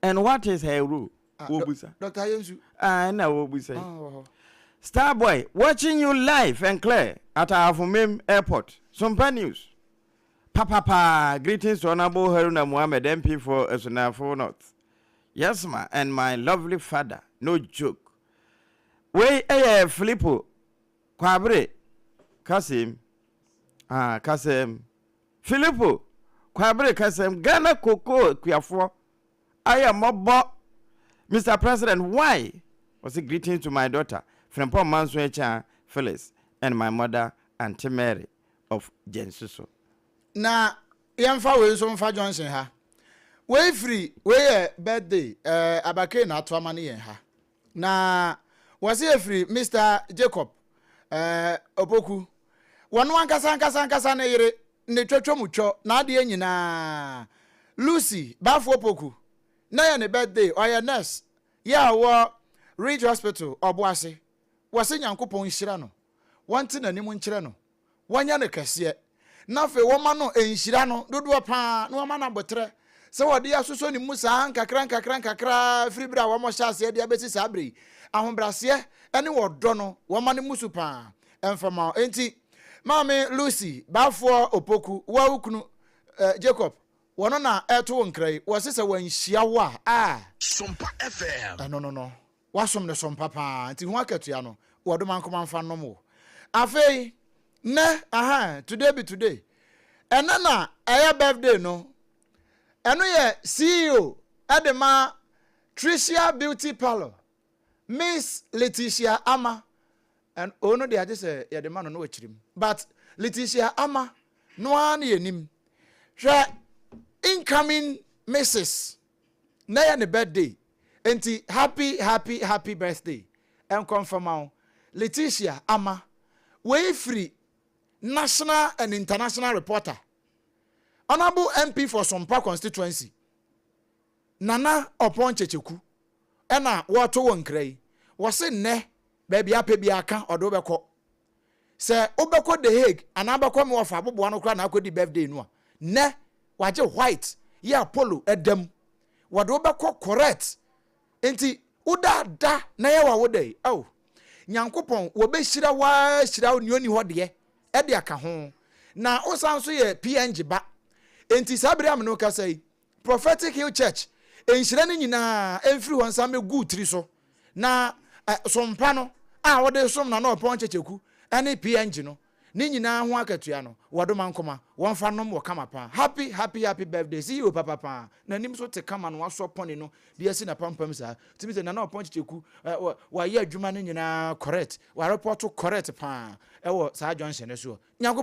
And what is her role? Ah, Wobusa. Dr. Ayensu. Ah, ɛna wobusa yi. Ah, wɔ hɔ. Starboy, watching you live and clear at Ahafo Airport. Sompa News. Papapa, greetings to Honorable Haruna Muhammad, MP for Asunafo North. Yes, ma, and my lovely father. No joke. Wei ɛyɛ Filippo Kwabere kasɛm. Ah, kasɛm. Filippo Kwabere kasɛm. Ghana cocoa akuafoɔ ayɛ mmɔbɔ. Mr. President, why? Ɔse greetings to my daughter, Frimpong Manso Akyang Phyllis, and my mother, Auntie Mary of Gyensuso. Na yɛmfa wei nso mfa Johnson ha. Wei firi, wei yɛ birthday, eh, Abakei na ato ama ne yɛn ha. Na wɔse ɛfiri Mister Jacob eh, Opoku. Wɔno ankasa ankasa ankasa ne yere, ne twɔtwɔmutwɔ, n'adeɛ nyinaa. Lucy Bafo Opoku, na yɛ ne birthday, ɔyɛ nurse, yɛ a ɔwɔ Ridge Hospital, Ɔboase. Wɔse Nyankopɔn nhyira no, wɔnte n'anim nkyerɛ no, wɔnyɛ no kɛseɛ, na afei wɔma no nhyira no dodoɔ pa ara, na wɔma no aboterɛ sɛ wɔde asosɔ ne mu saa nkakra nkakra nkakra firi berɛ a wɔhyɛ aseɛ de abɛsi saa berɛ yi. Ahobrɛaseɛ ne ɔdɔ no, wɔma no mu so pa ara mfa ma wo. Enti, Maame Lucy Baafoɔ Opoku, wo a wo kunu eh, Jacob, wɔno na ɛreto wo nkra yi, wɔse sɛ wɔanhyia wo a, ah, Sompa FM. ɛno no no. Woasom no som pa paa, nti ho akatua no, wɔ domankoma mfa nnom wo. Afei, nnɛ, ahaa, today be today, ɛnnɛ na ɛyɛ birthday no, ɛno yɛ CEO de ma Tricia Beauty Parlour, Miss Letitia Ama, ɛn, o no deɛ agye sɛ yɛde ma no na wakyirim, but Letitia Ama no ara na yɛnim. Hwɛ, incoming Mrs. Nnɛ yɛ ne birthday nti happy happy happy birthday nkɔ mfama wo Letitia Ama wei firi national and international reporter Honourable MP for Sompa constituency Nana Ɔpɔn Kyekyeku ɛna wɔto wo nkra yi wɔse nnɛ baabi apɛ biara ka ɔde wo bɛkɔ Sɛ wobɛkɔ The Hague anaa wobɛkɔ me wɔfa aboboa no koraa na akɔdi birthday no a, nnɛ wagye white yɛ Apollo ɛda mu. Wɔde wobɛkɔ correct. Nti woda da na yɛ wa woda yi. Oh, Nyankopɔn wɔbɛhyira wo ara hyira wo nea ɔnni hɔ deɛ ɛde aka ho. Na wosan nso yɛ PNG ba. Nti saa bere a me ne wo kasa yi, Prophetic Hill Church nhyira no nyinaa mfiri hɔ nsa mmɛgu wo tiri so na som pa no a wode som Nana Ɔpɔn Kyekyeku ne PNG no ne nyinaa ho akatua no wɔdoma nkoma wɔmfa nom wɔ kama paa. Happy happy happy birthday CEO papa paa n'anim so te kama na wasɔ pɔne no de asi n'apampam saa tumi sɛ Nana Ɔpɔn Kyekyeku wayɛ adwuma no nyinaa correct warepɔto correct paa ɛwɔ saa junction no soɔ. Nyankopɔn.